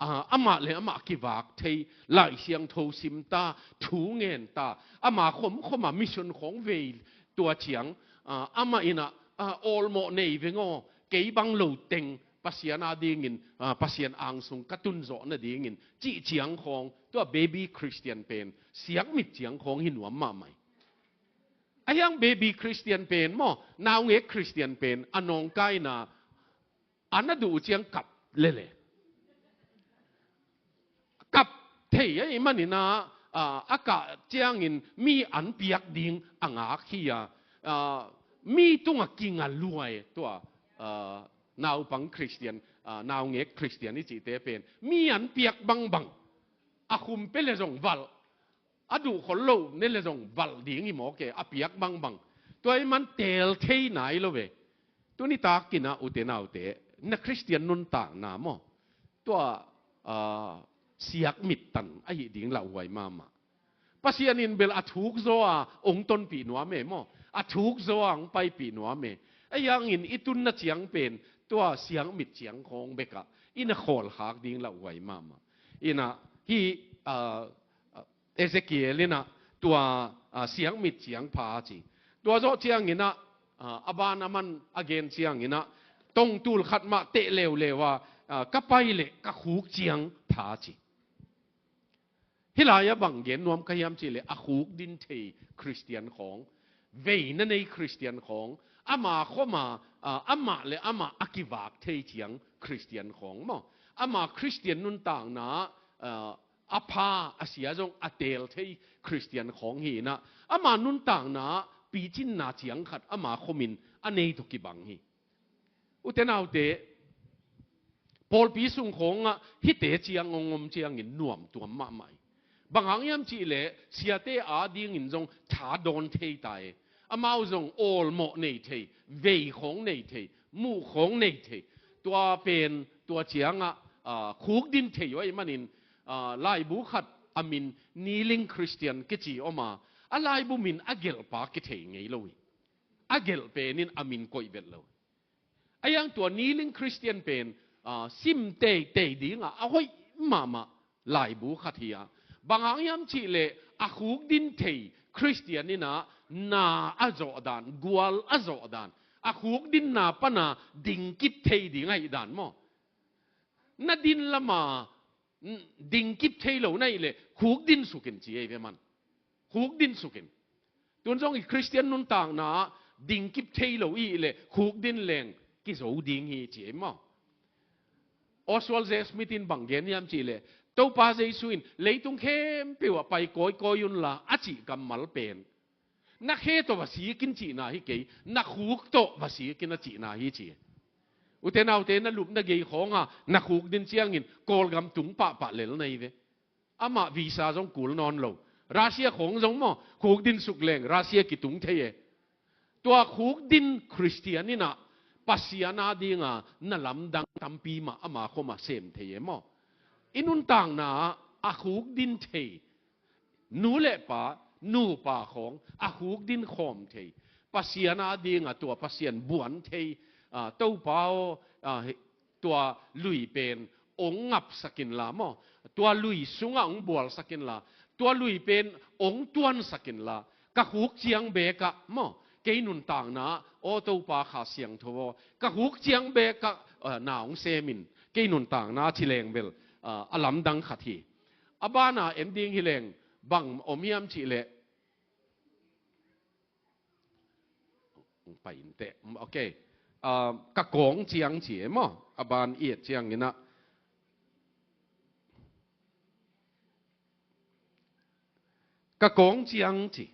Ah, amah le amah kivak thei, Lai Siangtho sim ta, thu ngen ta, ama khomkhom a mission khawng vei tua ciang, ah, amah in ah, ah, awlmawh nei veng aw, kei bang lo teng Pasian a dingin, ah, Pasian angsung ka tun zawh nadingin cih ciang khawng, tua baby Christian pen siakmit ciang khawng hi nuam mahmah hi. Ahi hang baby Christian pen maw, naungek Christian pen a nawngkaina, a na duh ciang kap lele. Kap thei ahih manin ah, ah, a kah ciangin mi an piak ding a ngak hi a, ah, mi tungah kinga luai tua, ah, naupang Christian, ah, naungek Christian i cihte pen mi an piak bangbang, a khum pia le zong valh, a duh khol lo ne le zong valh ding hi mawk e, a piak bangbang. Tua ahih man teel thei nai lo ve. Tuni takin ah ute naute, na Christian nuntakna maw, tua, ah, siakmit tan ahih ding lauhuai mahmah. Pasian in bel a thuk zaw a ong tonpih nuam e maw, a thuk zaw a ong paipih nuam e. Ahi hangin i tunna ciang pen tua siakmit ciang khawng bekah i na khawlkhak ding lauhuai mahmah. In ah hih, ah, Ezekiel in ah tua, ah, siakmit ciang pha ci. Tua zawh ciangin ah, ah, a ban a man a gen ciangin ah tongtul khat mah teh leuleu a, ah, ka pai leh ka khuk ciang pha ci. Hih lai-ah bang gen nuam ka hiam cihleh a khukdin thei Khristian khawng, veina nei Khristian khawng, ama khawma, ah, amah le amah a kivak thei ciang Khristian khawng maw. Ama Khristian nuntakna, ah, a pha a sia zong a teel thei Khristian khawng hi inah, ama nuntakna picinna ciang khat ama khomin a nei tawh kibang hi. Ute naute, pawlpi sung khawngah hihte ciang hong om ciangin nuamtuam mahmah hi. Bang hang hiam cihleh siate adingin zong tha dawn thei ta e. Amau zong awlmawh nei thei, vei khawng nei thei, muh khawng nei thei. Tua pen, tua ciangah, ah, khukdin thei uh ahih manin, ah, laibu khat a min Kneeling Christian kici om a, a laibu min a gelhpa kithei ngei lo hi. A gelh pen in a min koih vet lo. A hiang tua Kneeling Christian pen, ah, sim teitei dingah a hoih mahmah laibu khat hi a. Bang hang hiam cihleh a khukdin thei Khristian inah na a zawh dan, gual a zawh dan, a khukdinna pana dingkip thei ding ahih dan maw. Na din lama, mm, dingkip thei lo na hih leh khukdin sukin ci ei ve man. Khukdin sukin. Tun zong i Khristian nuntakna dingkip thei lo i hih leh khukdin leng kizo ding hi ci ei maw. Oswald J. Smith in bang gen hiam cihleh, Topa Jesu in leitung khempeuh ah pai kawikawi unla a cih kammal pen, na khe tawh va sikin cihna hi kei, na khuk tawh va sikin a cihna hi ci. Ute naute, na lupna gei khawnga na khukdin ciangin Kawlgam tung pahpah lel na hi ve. Amah visa zong kul nawn lo. Russia khawng zong maw, khukdin suk leng Russia kitung thei e. Tua khukdin Khristian inah Pasian adinga na lamdang tampi mah ama khawmah sem thei e maw. I nuntakna ah a khukdin thei nu le pa, nupa khawng a khukdin khawm thei, Pasian adinga tua Pasian buan thei, ah, Topa aw, ah, he, tua lui pen ong ngapsak inla maw, tua lui sungah ong bualsak inla, tua lui pen ong tuansak inla, ka khuk ciang bekah maw, kei nuntakna, aw Topa Kha Siangtho aw, ka khuk ciang bekah, ah, na ong sem in, kei nuntakna ci leng bel, ah, a lamdang khat hi. A bana en ding hi leng bang om hiam cihleh, pai inteh. Ok. Ah, ka kawng ciang ci e maw. A ban i et ciang inah, ka kawng ciang ci.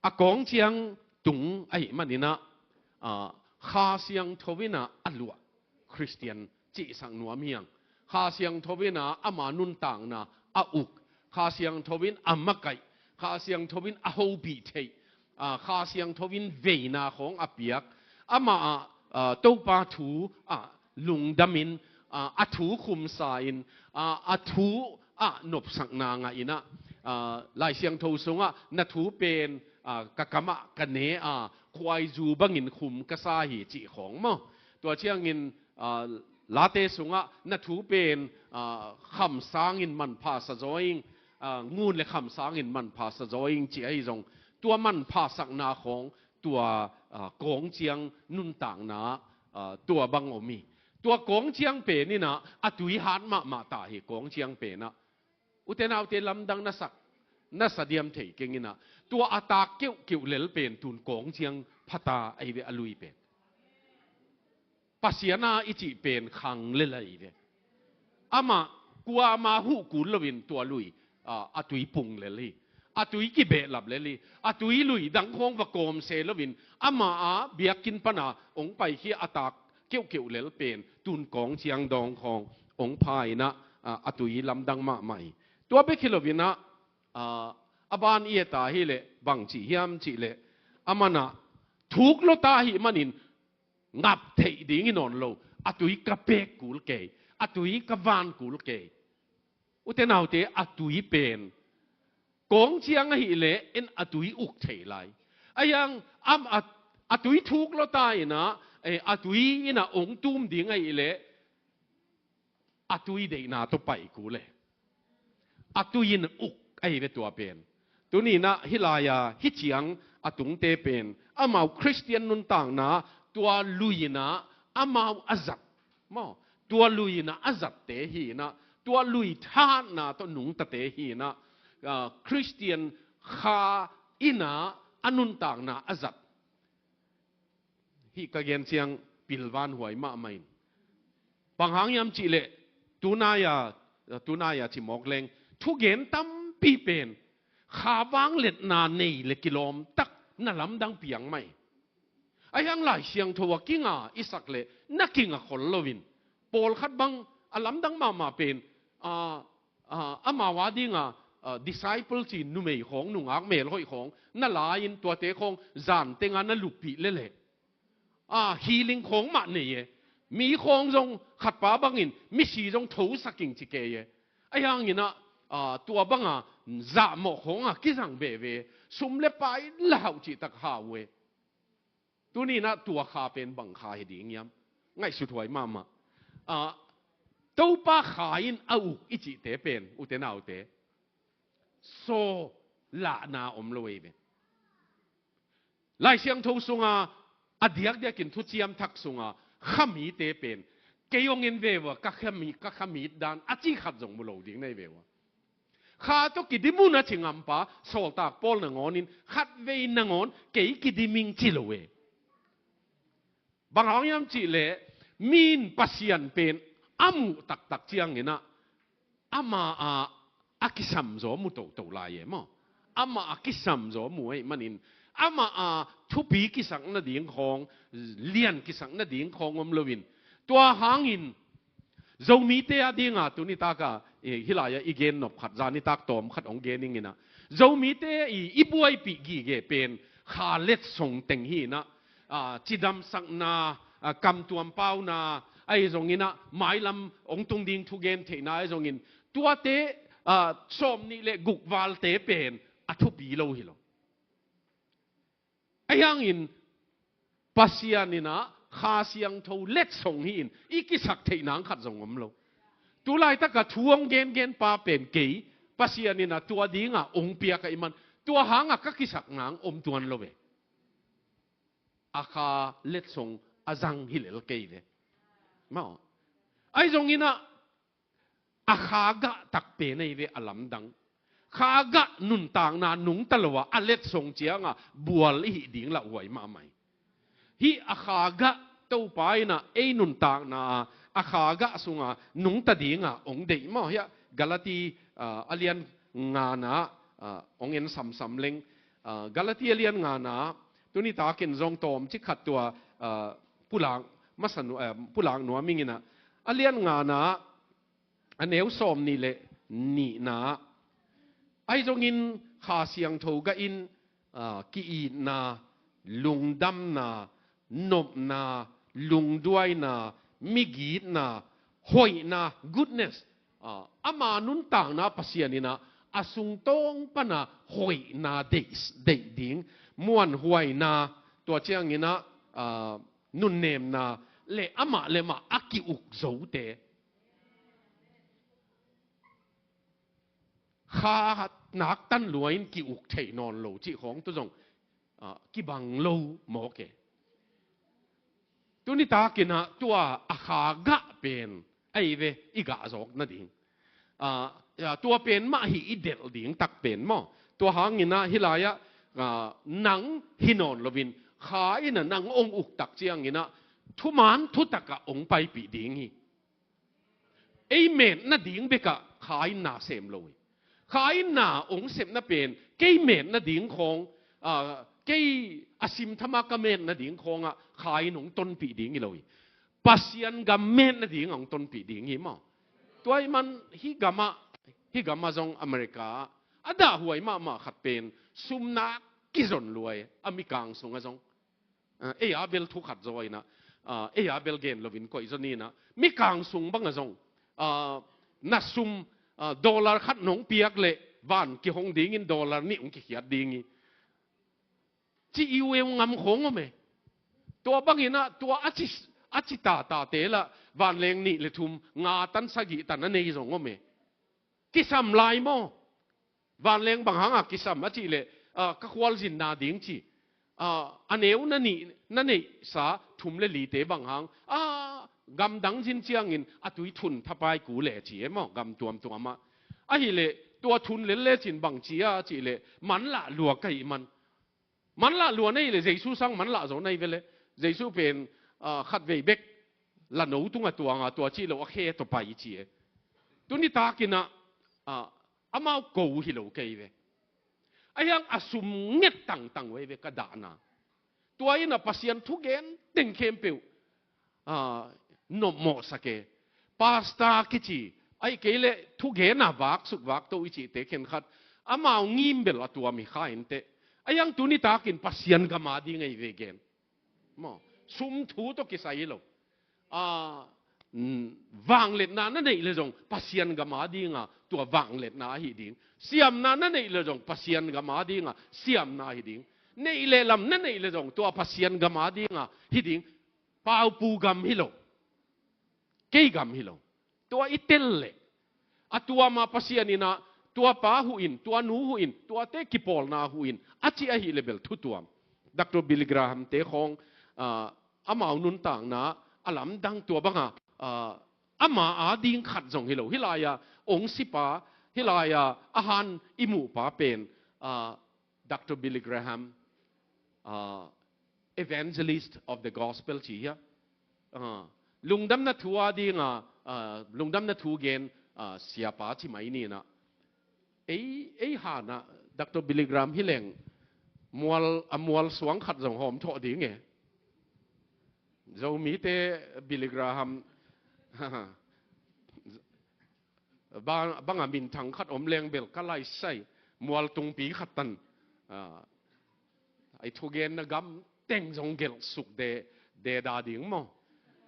A kawng ciang tung ahih maninah, ah, Kha Siangtho inah a luah Khristian cihsak nuam hiang. Kha Siangtho inah ama nuntakna a uk, Kha Siangtho in a makaih, Kha Siangtho in a hopih theih, ah, Kha Siangtho in veina khawng a piak, amah ah, ah, Topa thu ah lungdamin, ah, a thu khumsa in, ah, a thu ah nopsakna ngah inah, ah, Lai Siangtho sungah na thu pen, ah, ka kamah ka ne a, khuaizu bangin khum ka sa hi cih khawng maw. Tua ciangin, ah, Late sungah na thu pen, ah, kham sangin manpha sa zaw ing, ah, ngun le kham sangin manpha sa zaw ing cih ahi zong, tua manpha sakna khawng tua, ah, kawng ciang nuntakna, ah, tua bang om hi. Tua kawng ciang pen inah a tui hat mahmah ta hi, kawng ciang penah. Ute naute, lamdang na sak, na sa diam thei keng inah. Tua a tak keuhkeuh lel pen tun kawng ciang phata ahi ve a lui pen. Pasian a i cih pen khang lel ahi ve. Amah kuama huh kul loin tua lui, ah, a tui pung lel hi. A tui kibehlap lel hi. A tui lui dang khawng va kawm se loin ama a biakinn pana ong paikhia a tak keuhkeuh lel pen tun kawng ciang dawng khawng ong pha inah, ah, a tui lamdang mahmah hi. Tua bek hi loinah, ah, a ban i et a hileh bang ci hiam cihleh, a manah thuk lawta ahih manin ngap theih ding i nawn lo, a tui ka pek kul kei, a tui ka van kul kei. Ute naute, a tui pen kawng ciang ahileh en a tui uk thei lai. A hiang am a, a tui thuk lawta inah, eh, a tui inah ong tum ding ahileh a tui deihna tawh pai kul e. A tui in uk ahi ve tua pen. Tuninah hih lai-a hih ciang a tungte pen amau Khristian nuntakna tua lui inah amau a zat maw. Tua lui inah a zatte hi inah Tua lui thatna tawh nungtate hi in ah, ah, Khristian kha in ah a nuntakna a zat. Hih ka gen ciang pilvan huai mahmah in. Bang hang hiam cih leh, tunai-a, tunai-a ci mawk leng, thugen tampi pen kha vangliatna nei le kilawm tak na lamdang piang mah hi. Ahi hang Lai Siangtho a kinga i sak leh na kinga khol loin, pawlkhat bang a lamdang mahmah pen, a, a, amau a dinga, a, disciple ci numei khawng, nungak melhoih khawng na la-in, tuate khawng zan tenga na luppih leleh, a, healing khawng mah nei e. Mi khawng zong khatpa bangin misi zong thosak ing ci kei e. Ahi hangin ah, a, tua banga zahmawh khawng a kizang veve, sum le pai la hauh cihtak hau e. Tuni in ah tua kha pen bang kha hi ding hiam? Ngaihsut huai mahmah. A, Topa kha in a uk i cihte pen, ute naute, saw lahna om lo ei ve. Lai Siangtho sunga a diakdiakin Thuciam Thak sunga khamite pen, kei hong en ve ua, ka khami, ka khamit dan a ci khat zong mu lo ding na hi ve ua. Kha tawh kidim un a ci ngampa sawltak Paul nangawnin khatvei nangawn kei kidim ing ci lo e. Bang hang hiam cih leh, mi in Pasian pen a muh taktak ciangin ah, amah a, a kisam zaw mu toto lai e maw. Amah a kisam zaw mu ahih manin, amah a thupi kisak nading khawng, lian kisak nading khawng om loin, tua hangin Zomite a dinga tuni taka, eh, hih lai-a i gen nop khat, zan nitak tawm khat hong gen ing in ah, Zomite i, i buaipih gige pen kha letsong teng hi in ah, a, cidamsakna, a, kamtuam pauna, ahi zongin ah mailam hong tung ding thugen theihna ahi zongin, tuate, a, sawmnih le guk valte pen a thupi lo hi lo. Ahi hangin Pasian in ah Kha Siangtho letsong hi in i kisak theih nang khat zong om lo. Tu laitaka thu hong gengen pa pen kei, Pasian in ah tua dinga hong piak ahih man, tua hanga ka kisak nang om tuan lo ve. A kha letsong a zang hi lel kei ve. Maw. Ahi zongin ah, a kha gah takte nei ve a lamdang. Kha gah nuntakna nungta lo a, a letsong cianga bual i hih ding lauhuai mahmah hi. Hih a kha gah Topa in ah ei nuntakna a kha gah sunga nungta dinga hong deih maw. Hiah Galati, ah, a lian ngana, ah, hong en samsam leng. Ah, Galati a lian ngana, tuni takin zong tawm cik khat tua, ah, pulak masa nu-, ah, pulak nuam ing in ah, a lian ngana, a neu sawmnih le nihna. Ahi zongin Kha Siangtho gah in, ah, ki-itna, lungdamna, nopna, lungduaina, migitna, hoihna, goodness, ah, ama nuntakna Pasian in ah a sungtawng pana hoihna deih, deih ding, muanhuaina, tua ciangin ah, ah, nunnemna le amah le amah a ki-uk zote. Kha naktan lua in ki-uk theih nawn lo cih khawng tu zong, ah, kibang lo mawk e. Tuni takin ah tua a kha gah pen ahi ve i gah zawk nading. Ah, ah, tua pen mah hi i delh ding tak pen maw. Tua hangin ah hih lai-ah, ah, nang hi nawn loin Kha in ah nang hong uk tak ciangin ah thuman thutakah hong paipih ding hi. Ei met nading bekah Kha in na sem lo hi. Kha in na hong sepna pen kei met nading khawng, ah, kei a simthama ka met nading khawngah Kha in hong tonpih ding hi lo hi. Pasian gam met nading hong tonpih ding hi maw. Tua ahih man hih gamah, hih gamah zong America ah a dahhuai mahmah khat pen sum nak kizon lua hi a, mikang sungah zong. Ah, ei a bel thu khat zaw in ah, ah, ei a bel gen loin koih zaw ni in ah, mikang sung bangah zong, ah, na sum, ah, dollar khat nong piak leh van kihong dingin dollar nih hong kikhiat ding hi. Ci i uh e, uh ngam khawng om e. Tua bangin ah tua a ci, a ci tatate lah vanleng nih le thum, nga tan sagih tan a nei zong om e. Kisam lai maw. Vanleng bang hanga kisam a cih leh, ah, ka khualzinna ding ci. Ah, a neu na nih, na neihsa thum le lite bang hang, ah, Gamdang zin ciangin a tui thun thapai ku le ci e maw, gam tuamtuam ah. Ahileh tua thun lel lecin bang ci a cih leh, manlah lua ka hih man. Manlah lua na hih leh Jesu sang manlah zaw na hi ve le. Jesu pen, ah, khatvei bek la no tungah tuang a, tua cih loh a khe tawh pai ci e. Tuni takin ah, ah, amau ko hi lo kei ve. Ahi hang a sum nget tangtang uh ahi ve ka dahna. Tua in ah Pasian thugen teng khempeuh, ah, nopmawhsak e. Pastor kici, ahih kei leh thugen a vaksuk vakto i cihte khenkhat, amau ngim bel a tuam hi kha inteh. Ahi hang tuni takin Pasian gam a ding ahi ve gen. Maw, sum thu tawh kisai hi lo. Ah, mm, vangliatna na neih leh zong Pasian gam a dinga tua vangliatna ahi ding. Siamna na neih leh zong Pasian gam a dinga siamna ahi ding. Neih leh lam na neih leh zong tua Pasian gam a dinga hi ding. Paupu gam hi lo. Kei gam hi lo. Tua i tel leh, a tuam a Pasian in ah, tua pa huh in, tua nu huh in, tuate kipawlna huh in, a cih ahih leh bel thutuam. Doctor Billy Graham te khawng, ah, amau nuntakna a lamdang tua banga, ah, ama a ding khat zong hi lo. Hih lai-a ong sipa, hih lai-a a han i muhpa pen, ah, Doctor Billy Graham, ah, Evangelist of the Gospel ci hia. Ah, lungdamna thu a dinga, ah, lungdamna thu gen, ah, siapa ci mai ni in ah. Ei, ei han ah Doctor Billy Graham hi leng mual, a mual suang khat zong hawm thawh ding e. Zomite Billy Graham bang, banga minthang khat om leng bel ka lai sai, mual tungpi khat tan, ah, ei thugenna gam teng zong gelh suk de, de da ding maw.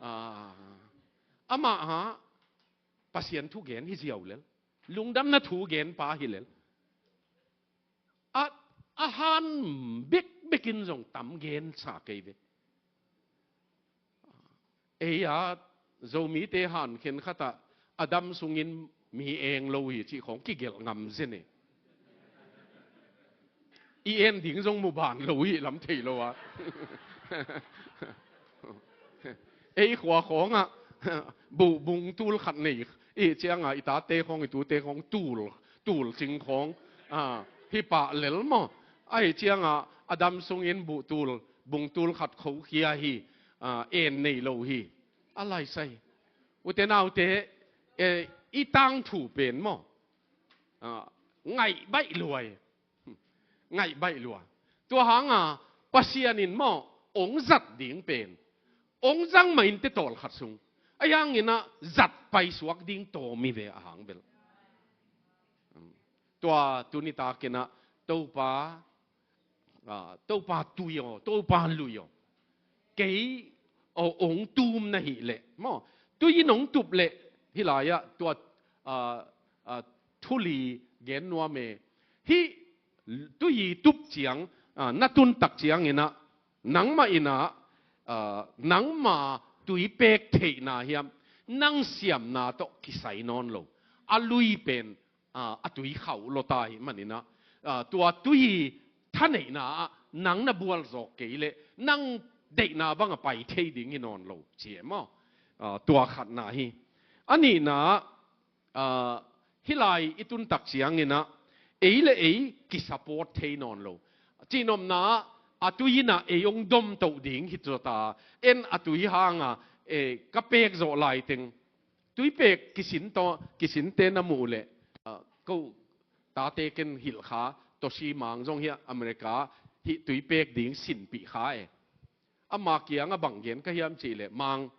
Ah, amah ah Pasian thugen hi ziau lel. Lungdamna thugen pa hi lel. A, a han bekbek in zong tam gen sa kei ve. Ei a Zomite han khenkhat ah a dam sungin mi eng lo hi cih khawng kigelh ngam zen e. I en ding zong mu ban lo hi lam thei lo a. Ei khua khawngah buh bung tul khat nei i ciangah i tate khawng, i tute khawng tul, tul cing khawng, ah, hi pah lel maw. Ahi ciangah a dam sungin buh tul, bung tul khat khokhia hi, ah, en nei lo hi. A lai sai. Ute naute, eh, i tangthu pen maw, ah, ngaih baih luai. Ngaih baih lua. Tua hanga Pasian in maw, ong zat ding pen, ong zang mah in te tawl khat sung. Ahi hangin ah zat paisuak ding tawm hi ve a hang bel. Tua tuni takin ah Topa, ah, Topa tui aw, Topa lui aw. Kei aw, ong tum na hih leh maw, tui in ong tup leh, hih lai-ah tua, ah, ah, thuli gen nuam e. Hih tui tup ciang, ah, na tun tak ciangin ah, nangmah in ah, ah, nangma tui pek theihna hiam, nang siamna tawh kisai nawn lo. A lui pen, ah, a tui khauh lawta ahih manin ah, ah, tua tui thaneihna ah nang na bual zawk kei leh nang deihna bangah pai thei ding hi nawn lo ci e maw. Ah, tua khatna hi. A nihna ah, ah, hih lai i tun tak ciangin ah ei le ei kisupport thei nawn lo. Cihnopna ah a tui in ah ei ong dom toh ding hi tuata, en a tui hanga, eh, ka pek zawh laiteng. Tui pek kisin tawh, kisinte na muh leh, ah, ko tate ken hilh kha, Toshi Mang zong hi a, America hih tui pek ding sinpih kha e. Ama kiangah bang gen ka hiam cih leh, Mang,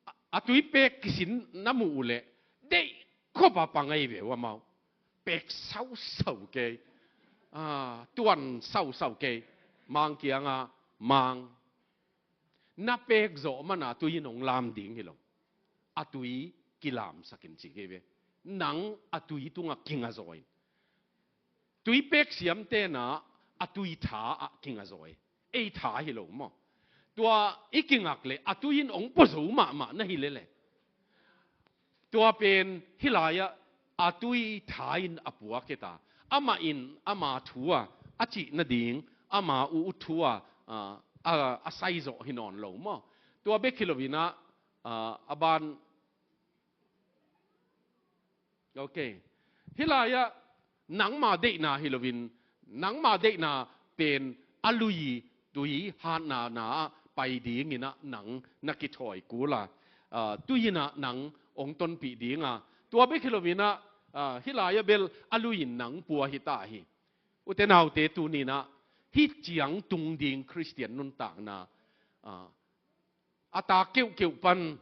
a, a tui pek kisin na muh uh leh, deih khop a pang ahi ve uh amau. Pek sausau kei. Ah, tuan sausau kei. Mang kiangah, Mang, na pek zawh mana tui in ong lam ding hi lo. A tui kilamsak in ci kei ve. Nang a tui tungah kinga zaw in. Tui pek siamte na a tui tha ah kinga zaw e. Ei tha hi lo maw. Tua i kingak leh a tui in ong pua zo mahmah na hi leleh. Tua pen hih lai-ah a tui tha in a puak hi ta. Amah in ama thu a, a cih nading, ama u ut thu a, a, a, a sai zawh hi nawn lo maw. Tua bek hi loin ah, Ah, a ban. Ok. Hih lai-ah nangma deihna hi loin, nangma deihna pen a lui tui hatna na-ah pai dinginah nang na kithawi kul a, ah, tui inah nang hong tonpih dinga, tua bek hi loinah, ah, hih lai-ah bel a lui in nang pua hi ta hi. Ute naute, tuninah hih ciang tung ding Khristian nuntakna, ah, a ta keuhkeuh pan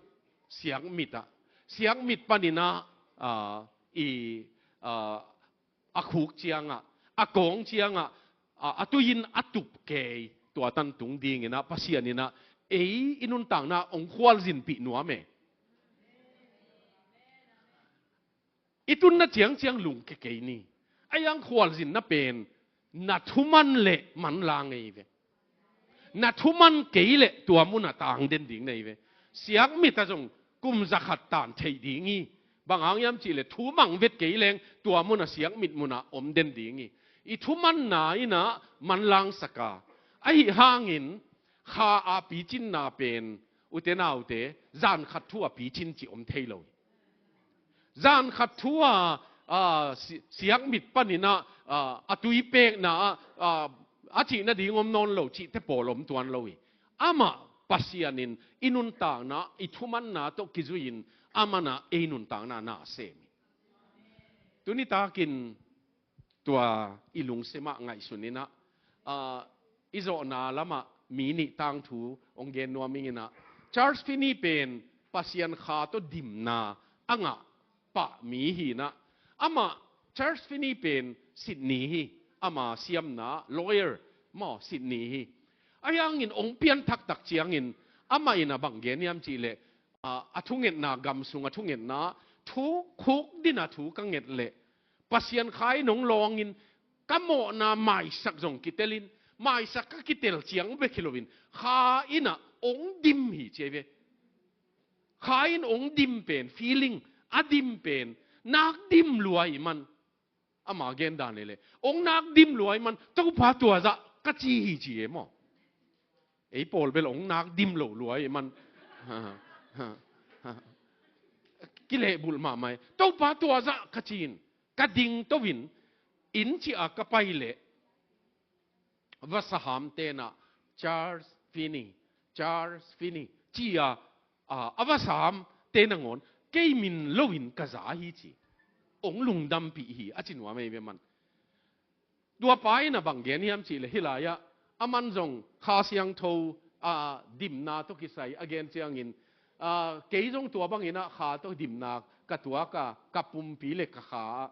siakmit ah, siakmit paninah, ah, i, ah, a khuk ciangah, a kawng ciangah, ah, a tui in a tup kei, tua tan tung dinginah Pasian inah ei i nuntakna hong khualzinpih nuam e. I tunna ciangciang lungke kei ni. A iang khualzinna pen na thuman leh manlang ei ve. Na thuman kei leh tua munah tang den ding nei ve. Siakmit ah zong kum zakhat tan theih ding hi. Bang hang hiam cihleh thumang vet kei leng tua munah siakmit munah om den ding hi. I thumanna inah manlangsaka. Ahi hangin kha a picinna pen, ute naute, zan khat thu a picin cih om thei lo hi. Zan khat thu a, a, si-, siakmit paninah, a, a tui pekna, a, a, a cih nading om nawn lo cihte pawl om tuan lo hi. Amah Pasian in i nuntakna, i thumanna tawh kizui-in amanah ei nuntakna na sem hi. Tunitakin tua i lungsim ah ngaihsun inah, ah, i zawhna lamah mi nih tangthu hong gen nuam inginah, Charles Finney pen Pasian kha tawh dimna a ngah pah mi hinah, amah Charles Finney pen Sydney hi, ama siamna lawyer maw Sydney hi. Ahi hangin hong pianthak tak ciangin amah inah bang gen hiam cihleh, a, a thungetna, gam sung a thungetna, thu khuk dina thu ka nget leh Pasian kha in hong lawngin ka mawhna maisak zong kitelin, maisak ka kitel ciang bek hi loin kha inah hong dim hi ci ei ve. Kha in hong dim pen, feeling a dim pen nak dim lua ih man. Ama gen dan leh leh hong nak dim lua ih man, Topa tua zah ka ci hi ci e maw. Ei pawl bel hong nak dim lo lua ih man. Kilehbulh mahmah e. Topa tua zah ka ci-in ka dingto-in inn ciah ka pai leh vasahamte nah Charles Finney, Charles Finney ci-a, a, a vasahamte nangawn kei min loin ka za hi ci. Hong lungdampih hi a ci nuam ei ve man. Tua pa inah bang gen hiam cihleh hih lai-ah aman zong Kha Siangtho, a, dimna tawh kisai a gen ciangin, a, kei zong tua banginah kha tawh dimna ka tuak a, ka pumpi le ka kha ah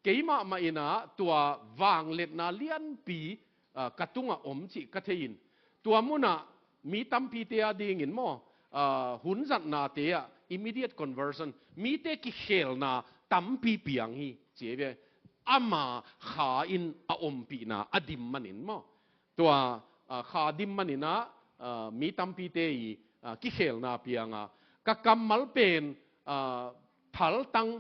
keimah mah inah tua vangliatna lianpi, a, ka tungah om cih ka thei-in, tua munah mi tampite a dingin maw, a, hun zatnate ah immediate conversion, mite kikhelna tampi piang hi ci ei ve. Ama kha in a ompihna a dim manin maw, tua, a, kha dim maninah, a, mi tampite i, a, kikhelna pianga, ka kammal pen, a, thaltang,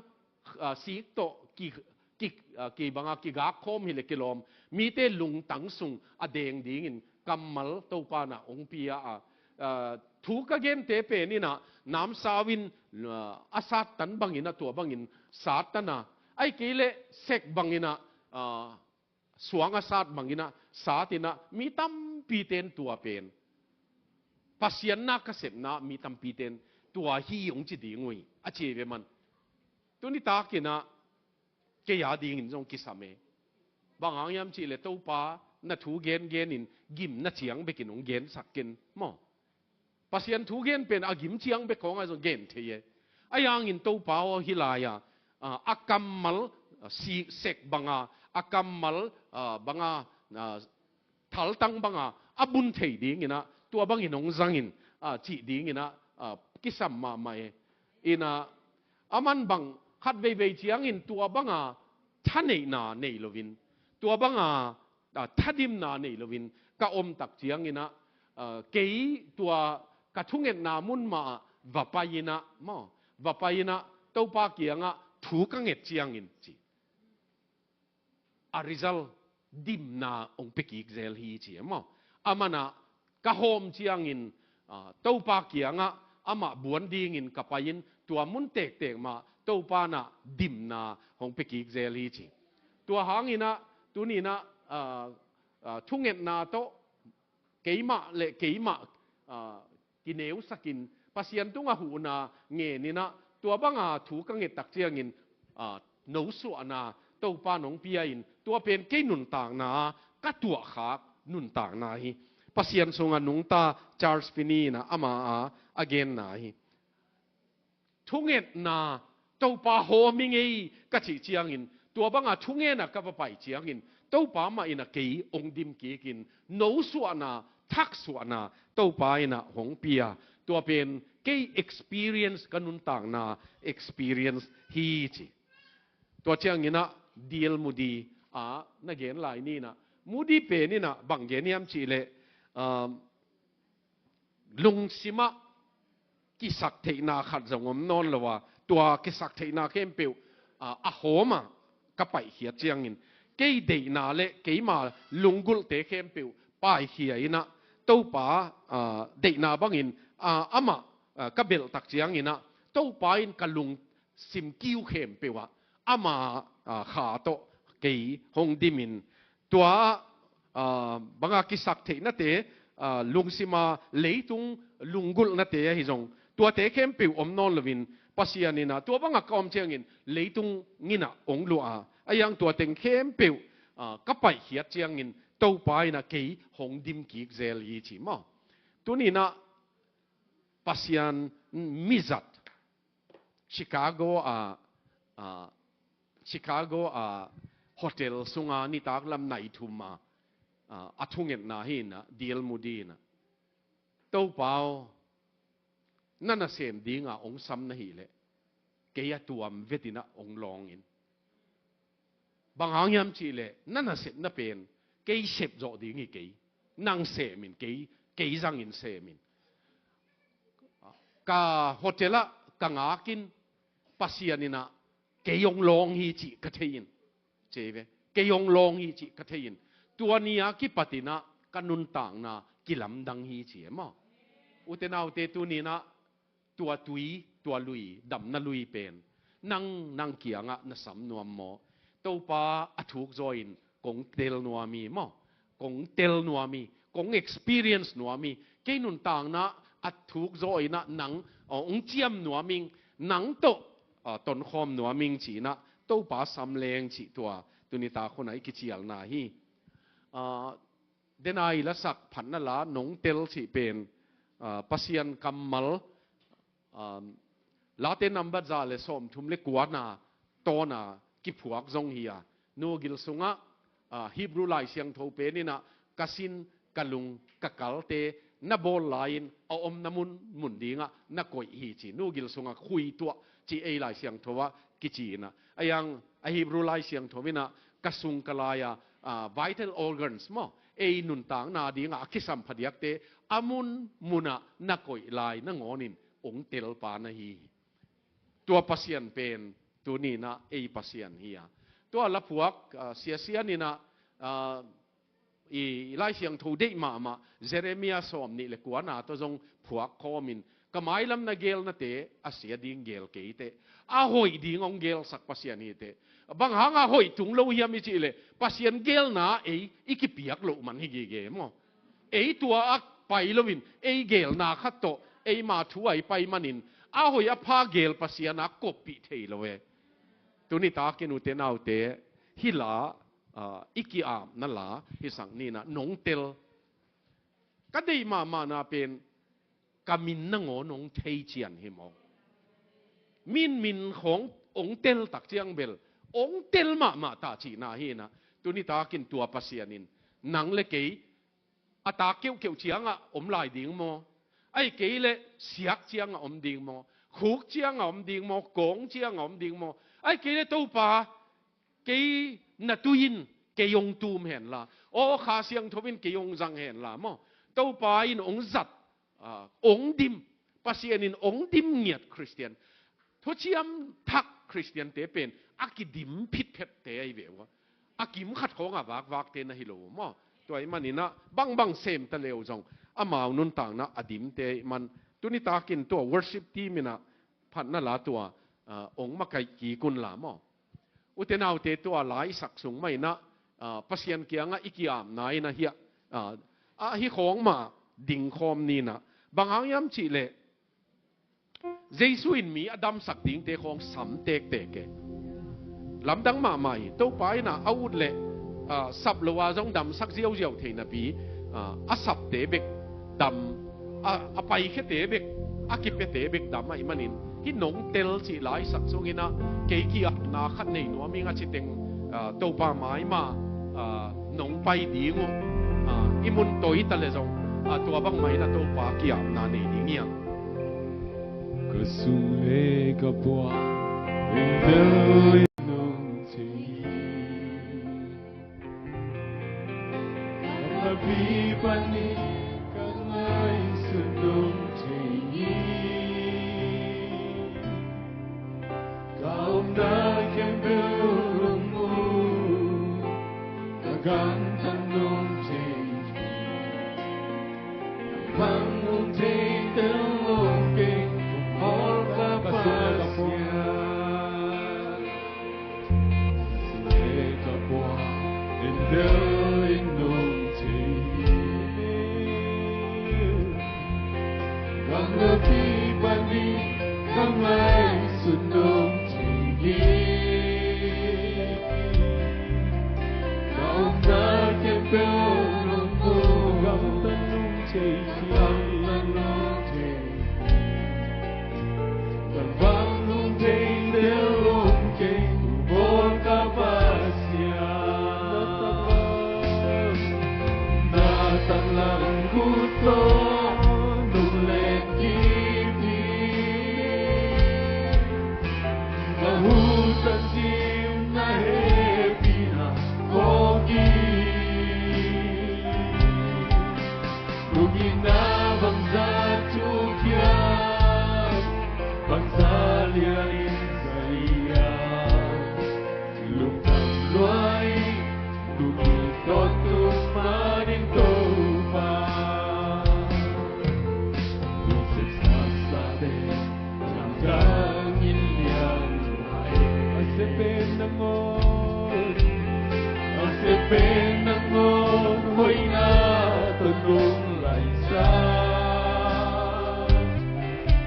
a, sik tawh ki, ki, a, kibanga kigak khawm hileh kilawm, mite lungtang sung a deng dingin kammal Topa nah hong pia a, a, thu ka gente pen inah namsau in, a, a sattan banginah tua bangin sattan a, ahih kei leh sek banginah, a, suang a sat banginah sat inah mi tampite in tua pen Pasian na ka sepna mi tampite in tua hi hong ci ding uh hi a ci ei ve man. Tunitakinah kei a dingin zong kisam e. Bang hang hiam cihleh Topa na thu gengen in gimna ciang bekin hong gensak ken maw. Pasian thu gen pen a gim ciang bek khawngah zong gen thei e. Ahi hangin Topa aw hih lai-a, a, a kammal, a, sik sek banga, a kammal, a, banga, a, thaltang banga a bun thei dinginah tua bangin hong zangin, a, cih dinginah, a, kisam mahmah e. Inah aman bang khat veivei ciangin tua banga thaneihna nei loin, tua banga, a, thadimna nei loin ka omtak cianginah, a, kei tua ka thungetna mun mahah va pai inah maw, va pai inah Topa kiangah thu ka nget ciangin ci, a result dimna hong pia kik zel hi ci e maw. Amanah ka hawm ciangin, a, Topa kiangah amah buan dingin ka pai-in tua mun tektek mah Topa in ah dimna hong pia kik zel hi ci. Tua hangin ah tuni-in ah, ah, ah, thungetna tawh keimah le keimah, ah, kineusakin Pasian tungah huhna ngenin ah tua banga thu ka nget tak ciangin, ah, nosuahna Topa in hong pia-in tua pen kei nuntakna ka tuahkhak nuntakna hi. Pasian sungah nungta Charles Finney in ah ama a, a genna hi. Thungetna, Topa hawm hi ing ei ka cih ciangin, tua banga thungetna ka va pai ciangin Topa mah in ah kei hong dim kikin nosuahna, thaksuahna Topa in ah hong pia. Tua pen kei experience, ka nuntakna experience hi ci. Tua ciangin ah D L Moody a na gen lai ni in ah, Moody pen in ah bang gen hiam cih leh, um, lungsimah kisaktheihna khat zong om nawn lo a, tua kisaktheihna khempeuh, ah, a hawm a ka paihkhiat ciangin kei deihna le keima lunggulhte khempeuh paikhia in ah Topa, ah, deihna bangin, ah, amah, ah, ka belh tak ciangin ah Topa in ka lungsim kiu khempeuh ah ama, ah, kha tawh kei hong dimin tua, ah, banga kisaktheihnate, ah, lungsima leitung lunggulhnate ahi zong tuate khempeuh om nawn loin Pasian in ah tua banga ka om ciangin leitung in ah hong luah a, ahi hang tua teng khempeuh, ah, ka paihkhiat ciangin Topa in ah kei hong dim kik zel hi ci maw. Tuni-in ah Pasian mizat Chicago a, a, Chicago a hotel sunga nitak lam nai thum a, a, a thungetna hi in ah D L Moody in ah, Topa aw, na nasem dinga hong sam na hih leh kei a tuam vetin ah hong lawng in. Bang hang hiam cih leh na nasepna pen kei sep zawh ding hi kei. Nang sem in, kei, kei zangin sem in. Ka hotel ah ka ngakin Pasian in ah kei hong lawng hi cih ka thei in. Ci ve. Kei hong lawng hi cih ka thei in. Tua ni a kipat in ah ka nuntakna kilamdang hi ci e maw. Ute naute, tuni-in ah tua tui, tua lui, damna lui pen nang, nang kiangah na sam nuam maw? Topa a thuk zaw in kong tel nuam hi maw? Kong tel nuam hi, kong experience nuam hi. Kei nuntakna a thuk zaw in ah nang, aw, hong ciam nuam ing, nang tawh, aw, tonkhawm nuam ing ci-in ah Topa sam leng cih tua tuni tak hun ah i kicialna hi. Aw, Denai lasak phatna la nong tel cih pen, ah, Pasian kammal, um, Late nambat za le sawmthum le kuana tawna kiphuak zong hi a, Nu Gil sungah, ah, Hebrew Lai Siangtho pen in ah ka sin, ka lung, ka kalte na bawl lai-in a omna mun mun dingah na koih hi ci. Nu Gil sungah khuituah ci ei Lai Siangtho ah kici in ah. Ahi hang a Hebrew Lai Siangtho in ah ka sung ka lai a, ah, vital organs maw, ei nuntakna dingah a kisam phadiakte a mun munah na koih lai nangawnin hong telpa na hi hi. Tua Pasian pen tuni-in ah ei Pasian hi a. Tua laphuak, ah, Sia Sian in ah, ah, i Lai Siangtho deih mahmah Jeremiah sawmnih le kuana tawh zong phuak khawmin, ka mailam na gelnate a sia ding gel kei teh, a hoih ding hong gelsak Pasian hi teh. Bang hanga hoih tung lo hiam i cih leh Pasian gelna ei i kipiak loh man hi gige maw. Ei tua a pai loin ei gelna khat tawh eima thu a i pai manin a hoih a pha gel Pasian a koppih thei lo e. Tuni takin ute naute, hih la, ah, i ki-apna la hisak ni in ah nong tel. Ka deih mahmahna pen ka min nangawn hong thei cian hi maw? Min, min khawng hong tel tak ciang bel hong tel mahmah ta cihna hi in ah, tuni takin tua Pasian in nang le kei a tak keuhkeuh ciangah om lai ding maw? Ahih kei leh siak ciangah om ding maw? Khuk ciangah om ding maw? Kawng ciangah om ding maw? Ahih kei leh Topa, kei na tui in kei hong tum hen la, aw, Kha Siangtho in kei hong zang hen la maw? Topa in hong zat, ah, hong dim, Pasian in hong dim ngiat Khristian, thuciam thak Khristiante pen a kidim phitphette ahi ve uh a, a kim khat khawngah vakvakte na hi lo uh maw? Tua ahih manin ah bangbang sem ta le uh zong amau nuntakna a dimte ahih man Tuni takin tua worship team in ah phatna la tua, ah, ong makaih kik un la maw. Ute naute, tua la i sak sung mah in ah, ah, Pasian kiangah i ki-apna in ah hiah, ah, ah, hih khawng mah dingkhawm ni in ah. Bang hang hiam cih leh Jesu in mi a damsak dingte khawng sam tektek e. Lamdang mahmah hi. Topa in ah a ut leh, ah, sap lo a zong damsak ziauziau thei napi, ah, a sapte bek dam, a, a paikhiate bek, a kipiate bek dam ahih manin, hih nong tel cih la i sak sung in ah kei ki-apna khat nei nuam ing a ci teng, ah, Topa mai mah, ah, nong pai ding uh, ah, i mun toi ta leh zong, ah, tua bangmah in ah Topa ki-apna nei ding hi hang. Ka sum le ka puan, entel in nong thei hi. Ka pi panin ka ngaihsut nong thei hi. Ka omna khempeuh hong mu, ka gamtat nong thei hi. Bang hong thei tel lo keng, Bawl ka Pasian. Ka sum le ka puan, entel in nong thei hi. Ka pi panin ka ngaihsut nong thei hi. Ka omna khempeuh hong mu, ka gamtat nong thei hi. Ka gamtat nong thei hi. Bang hong thei tel lo keng, Bawl ka Pasian. Na tanglam khut tawh nong len kik hi. Ka hu san sim na hehpihna phawk hi. Lungkimna bangzah thuak hiam, bangzah lian in zai hiam. Lungdam lua hi, lungkim tawntung manin Topa. Lungsim saksate, lamdang in lian lua hi. A sia pen nangawn, a sia pen nangawn, hoihna tawh nong laisak.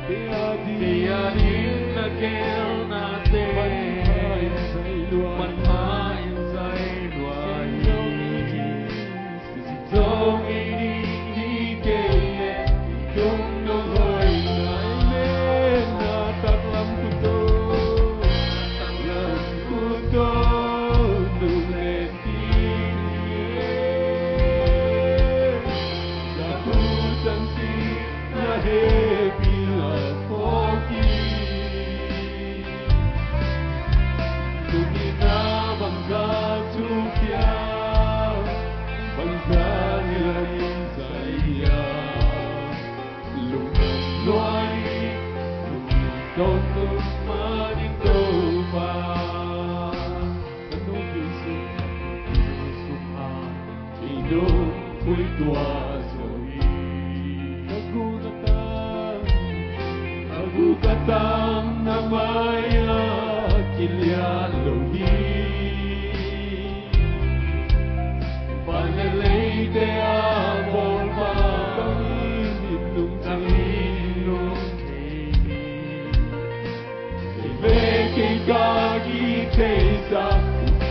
Tua adingin na geelnate manpha in zai lua hi. Zong i ding hi kei leh, i tung nong hoihna. Amen. Na taklam khut tawh, taklam khut tawh nong len kik hi. Na hu san sim na hehpihna phawk hi. Lungkimna bangzah thuak hiam, bangzah lian in zai hiam. Lungdam lua hi, lungkim tawntung manin Topa. Ka nungzui sung, ka nungzui sung a, kei nong phuitua zo hi. Ka guk ka tang, ka guk ka tang na mai-ah kilian lo hi. Van le leite a bawlpa, ka min in nong thei hi. Kei ve kei ka kitheisak,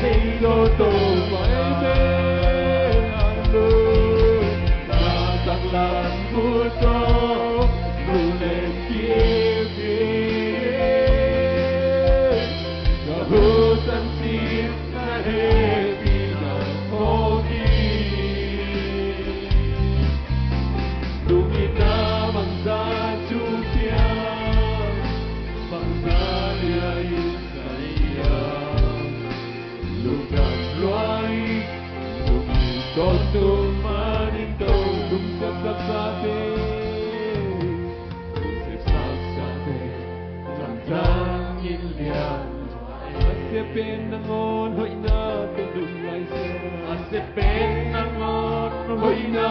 thei lo Topa. Amen. Hallelujah. Na taklam khut tawh nong len kik hi. Ka hu san sim na hehpihna phawk hi. Lungkimna bangzah thuak hiam, bangzah lian in zai hiam. Lungdam lua hi, lungkim tawntung manin Topa. Lungsim saksate, lungsim saksate, lamdang in lian lua hi. A sia pen nangawn, hoihna tawh nong laisak. A sia pen nangawn, hoihna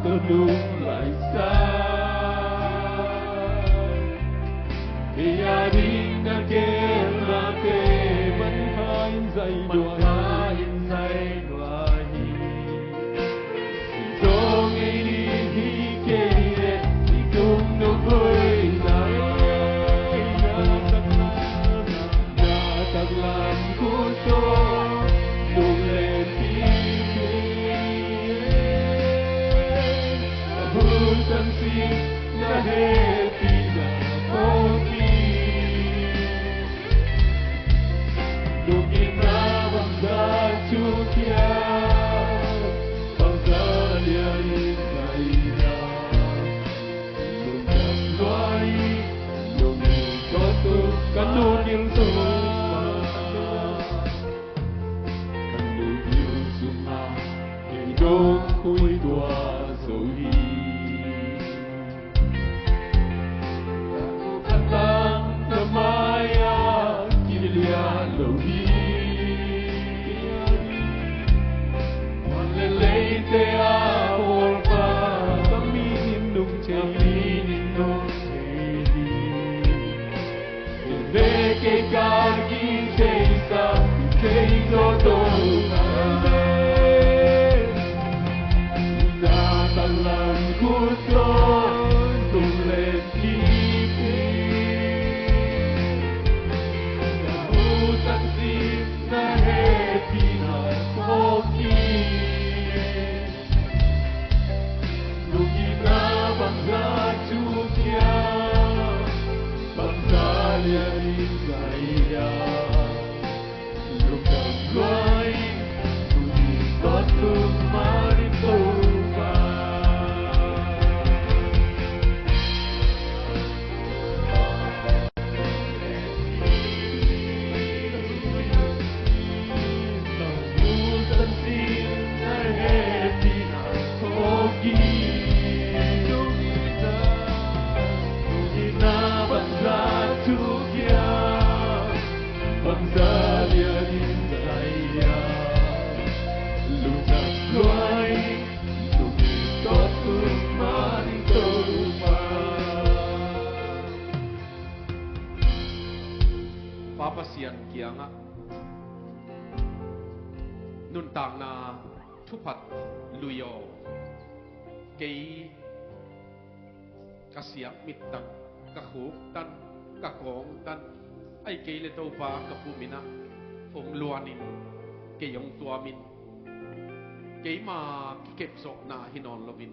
tawh nong laisak. Ding na gelnate manpha in zai lua hi. Manpha in zai lua hi. Singzaw ngei ding hi kei leh i tung nong hoih na. Na taklam khut tawh nong lenpih hi. A hun tangsin na hehpihna phawk hi. Nong itna bangzah thukhia, bangzah lian in zai hiam. Lungdam lua hi, nong it tawh tung, ka nunung tung mah. Ka nunung sungah kei nong khui tuah zo hi. Ka tang na mai-ah kiliah lo hi. Van le leite a bawlpa ka min in nong thei hi. Kei ve kei ka kitheisak, kithei zaw Topa. Na taklam khut tawh nong lenpih hi. Na hun tangsin na hehpihna phawk hi. Nong itna bangzah thukhia, bangzah lian in zai hiam. Lungdam lua hi, tuni tawh tung mah ding Topa. Pa Pasian kiangah nuntakna thupha lui aw. Kei ka siak mittang, ka khuktan, ka kawngtan, ahih kei leh Topa ka pu min ah hong luanin, kei hong tuamin, keima kikepzawhna hi nawn loin,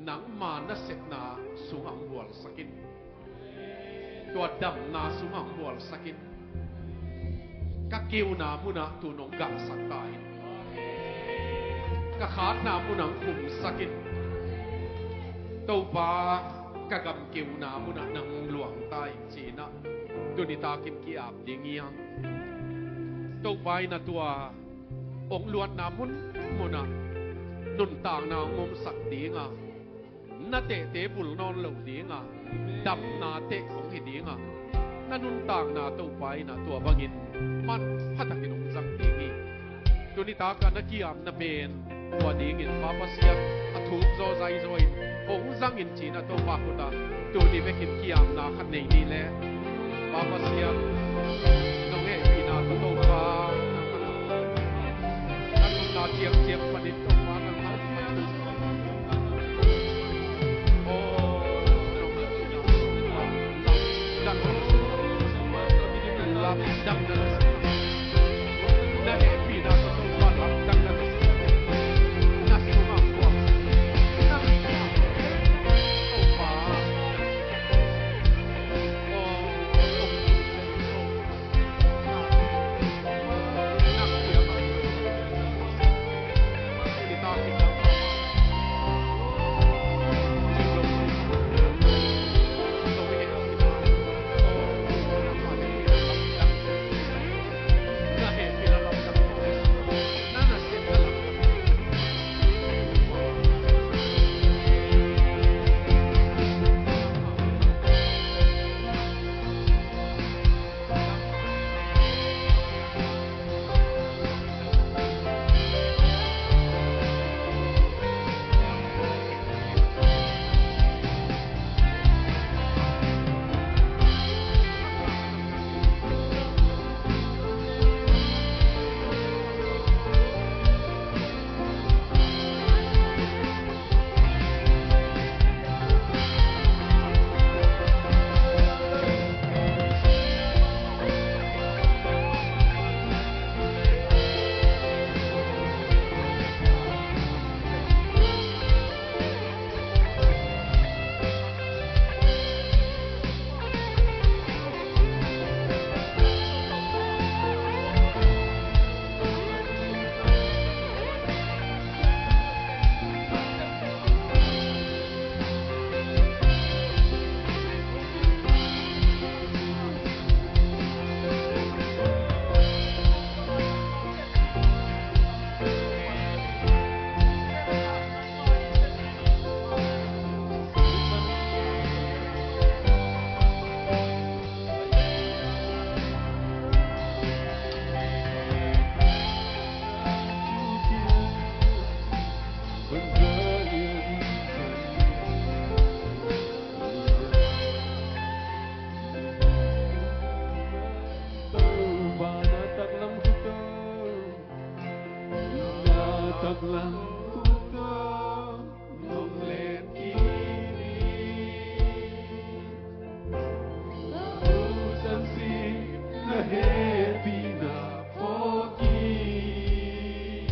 nangma nasepna sungah hong bualsakin, tua damna sungah hong bualsakin, ka keuna munah tu-in hong gahsak ta in, ka khatna munah hong khumsakin, Topa, ka gam keuna munah nang hong luang ta in, ci-in ah tuni takin ki-ap ding hi hang. Topa in ah tua hong luatna munmunah nuntakna hong omsak ding a, na tehte bul nawn lo ding a, damna teh hong hi ding a, na nuntakna Topa in ah tua bangin manpha takin hong zang ding hi. Tuni takah na ki-apna pen tua dingin Pa Pasian a thuk zaw zai zaw in hong zang in, ci-in ah Topa khut ah tuni bekin ki-apna khat nei ni leh. Pa Pasian, nong hehpihna tawh Topa, na nunna ciangciang panin Topa nang hong Lam khut tawh nong len kik in, Khusan sin na hehpihna phawk in.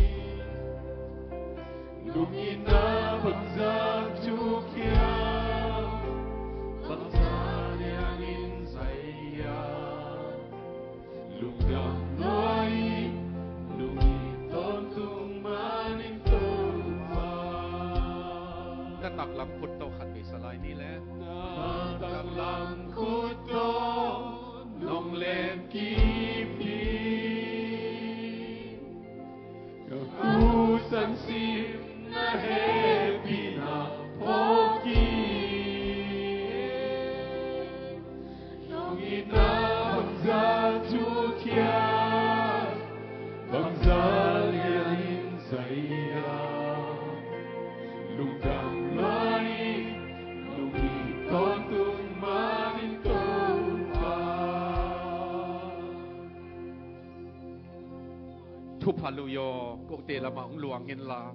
Lungkimna bangzah thuak hiam, bangzah liangin zai hiam, lungdam lua in, lungkip tawntung man in Topa. Na taklam khut tawh khat vei sa lai ni le. Na taklam khut tawh nong len kik in, ka khusan sin na hehpihna phawk in. Lungkimna bangzah thuak hiam, bangzah liangin zai hiam, lungdam lua in, lungkip tawntung man in Topa. Thupha luyaw, kote lamah hong luang inla.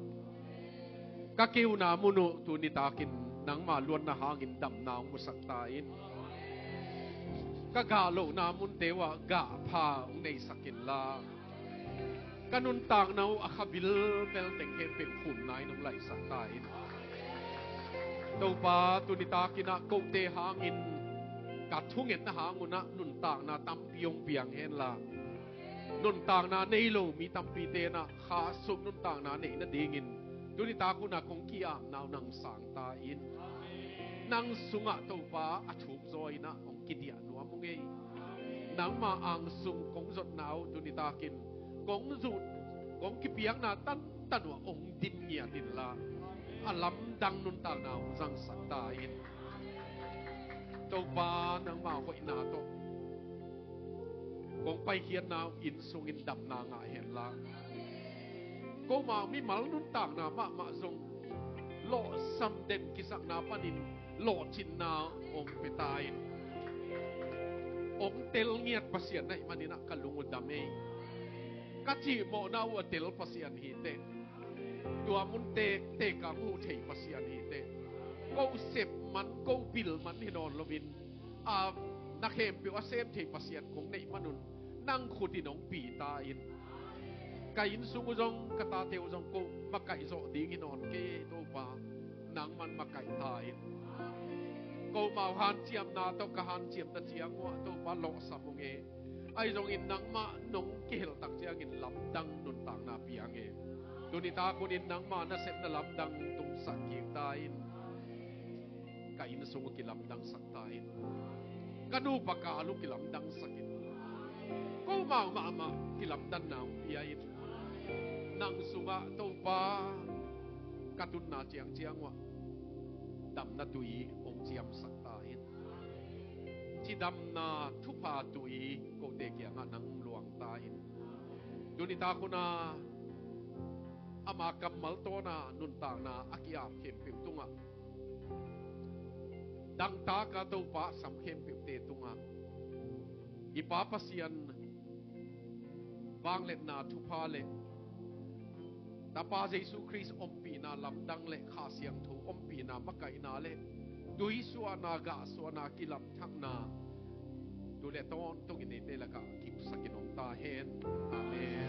Ka keuna mun uh tuni takin nangma luanna hangin damna hong musak ta in. Ka gah lohna munte uh ah gah pha hong neisak inla. Ka nuntakna uh a kha bilbel teng khempeuh khumna in hong laisak ta in. Topa, tuni takin ah kote hangin ka thungetna hang un ah nuntakna tampi hong piang henla. Nuntakna nei lo mi tampite in ah kha sung nuntakna neih nadingin tuni tak hun ah kong ki-apna uh nang sang ta in. Nang sungah Topa a thuk zaw in ah hong kidiah nuam ung ei. Nangma angsung kong zotna uh tuni takin kong zut, kong kipiakna tantan uh ah hong dim ngiat inla, a lamdang nuntakna hong zangsak ta in. Topa, nangma hoihna tawh kong paikhiatna uh inn sungin damna ngah henla. Komau mimal nuntakna mahmah zong lawhsam den kisakna panin lawhcinna hong pia ta in. Hong tel ngiat Pasian na hih manin ah ka lung uh dam ei. Ka cihmawhna uh a tel Pasian hi teh. Tua munte tekang huh thei Pasian hi teh. Ko sep man, ko pil man hi nawn loin, a, na khempeuh a sem thei Pasian kong neih man un nang khut in hong pi ta in. Ka inn sung uh zong, ka tate uh zong ko makaih zawh ding hi nawn kei ei Topa. Nangman makaih ta in. Komau hanciamna tawh ka hanciamna ciang uh ah Topa lawhsam ung ei. Ahi zongin nangmah nong kihel tak ciangin lamdang nuntakna piang ei. Tuni tak hunin nangma nasepna lamdang tungsak kik ta in. Ka inn sung uh kilamdangsak ta in. Ka nupa kal uh kilamdangsak in. Komau mahmah kilamdanna hong pia in. Nang sungah Topa, ka tunna ciangciang uh ah damna tui hong ciamsak ta in. Cidamna thupha tui kote kiangah nang luang ta in. Tuni tak hun ah ama kammal tawna nuntakna a ki-ap khempeuh tungah, dangtak a Topa a sam khempeuhte tungah i Pa Pasian vangliatna thupha le Tapa Jesu Khrist ompihna lamdang le Kha Siangtho ompihna makaihna le tuisuahna gahsuahna kilamthakna tu le tawntungin eite lakah kipsakin om ta hen. Amen.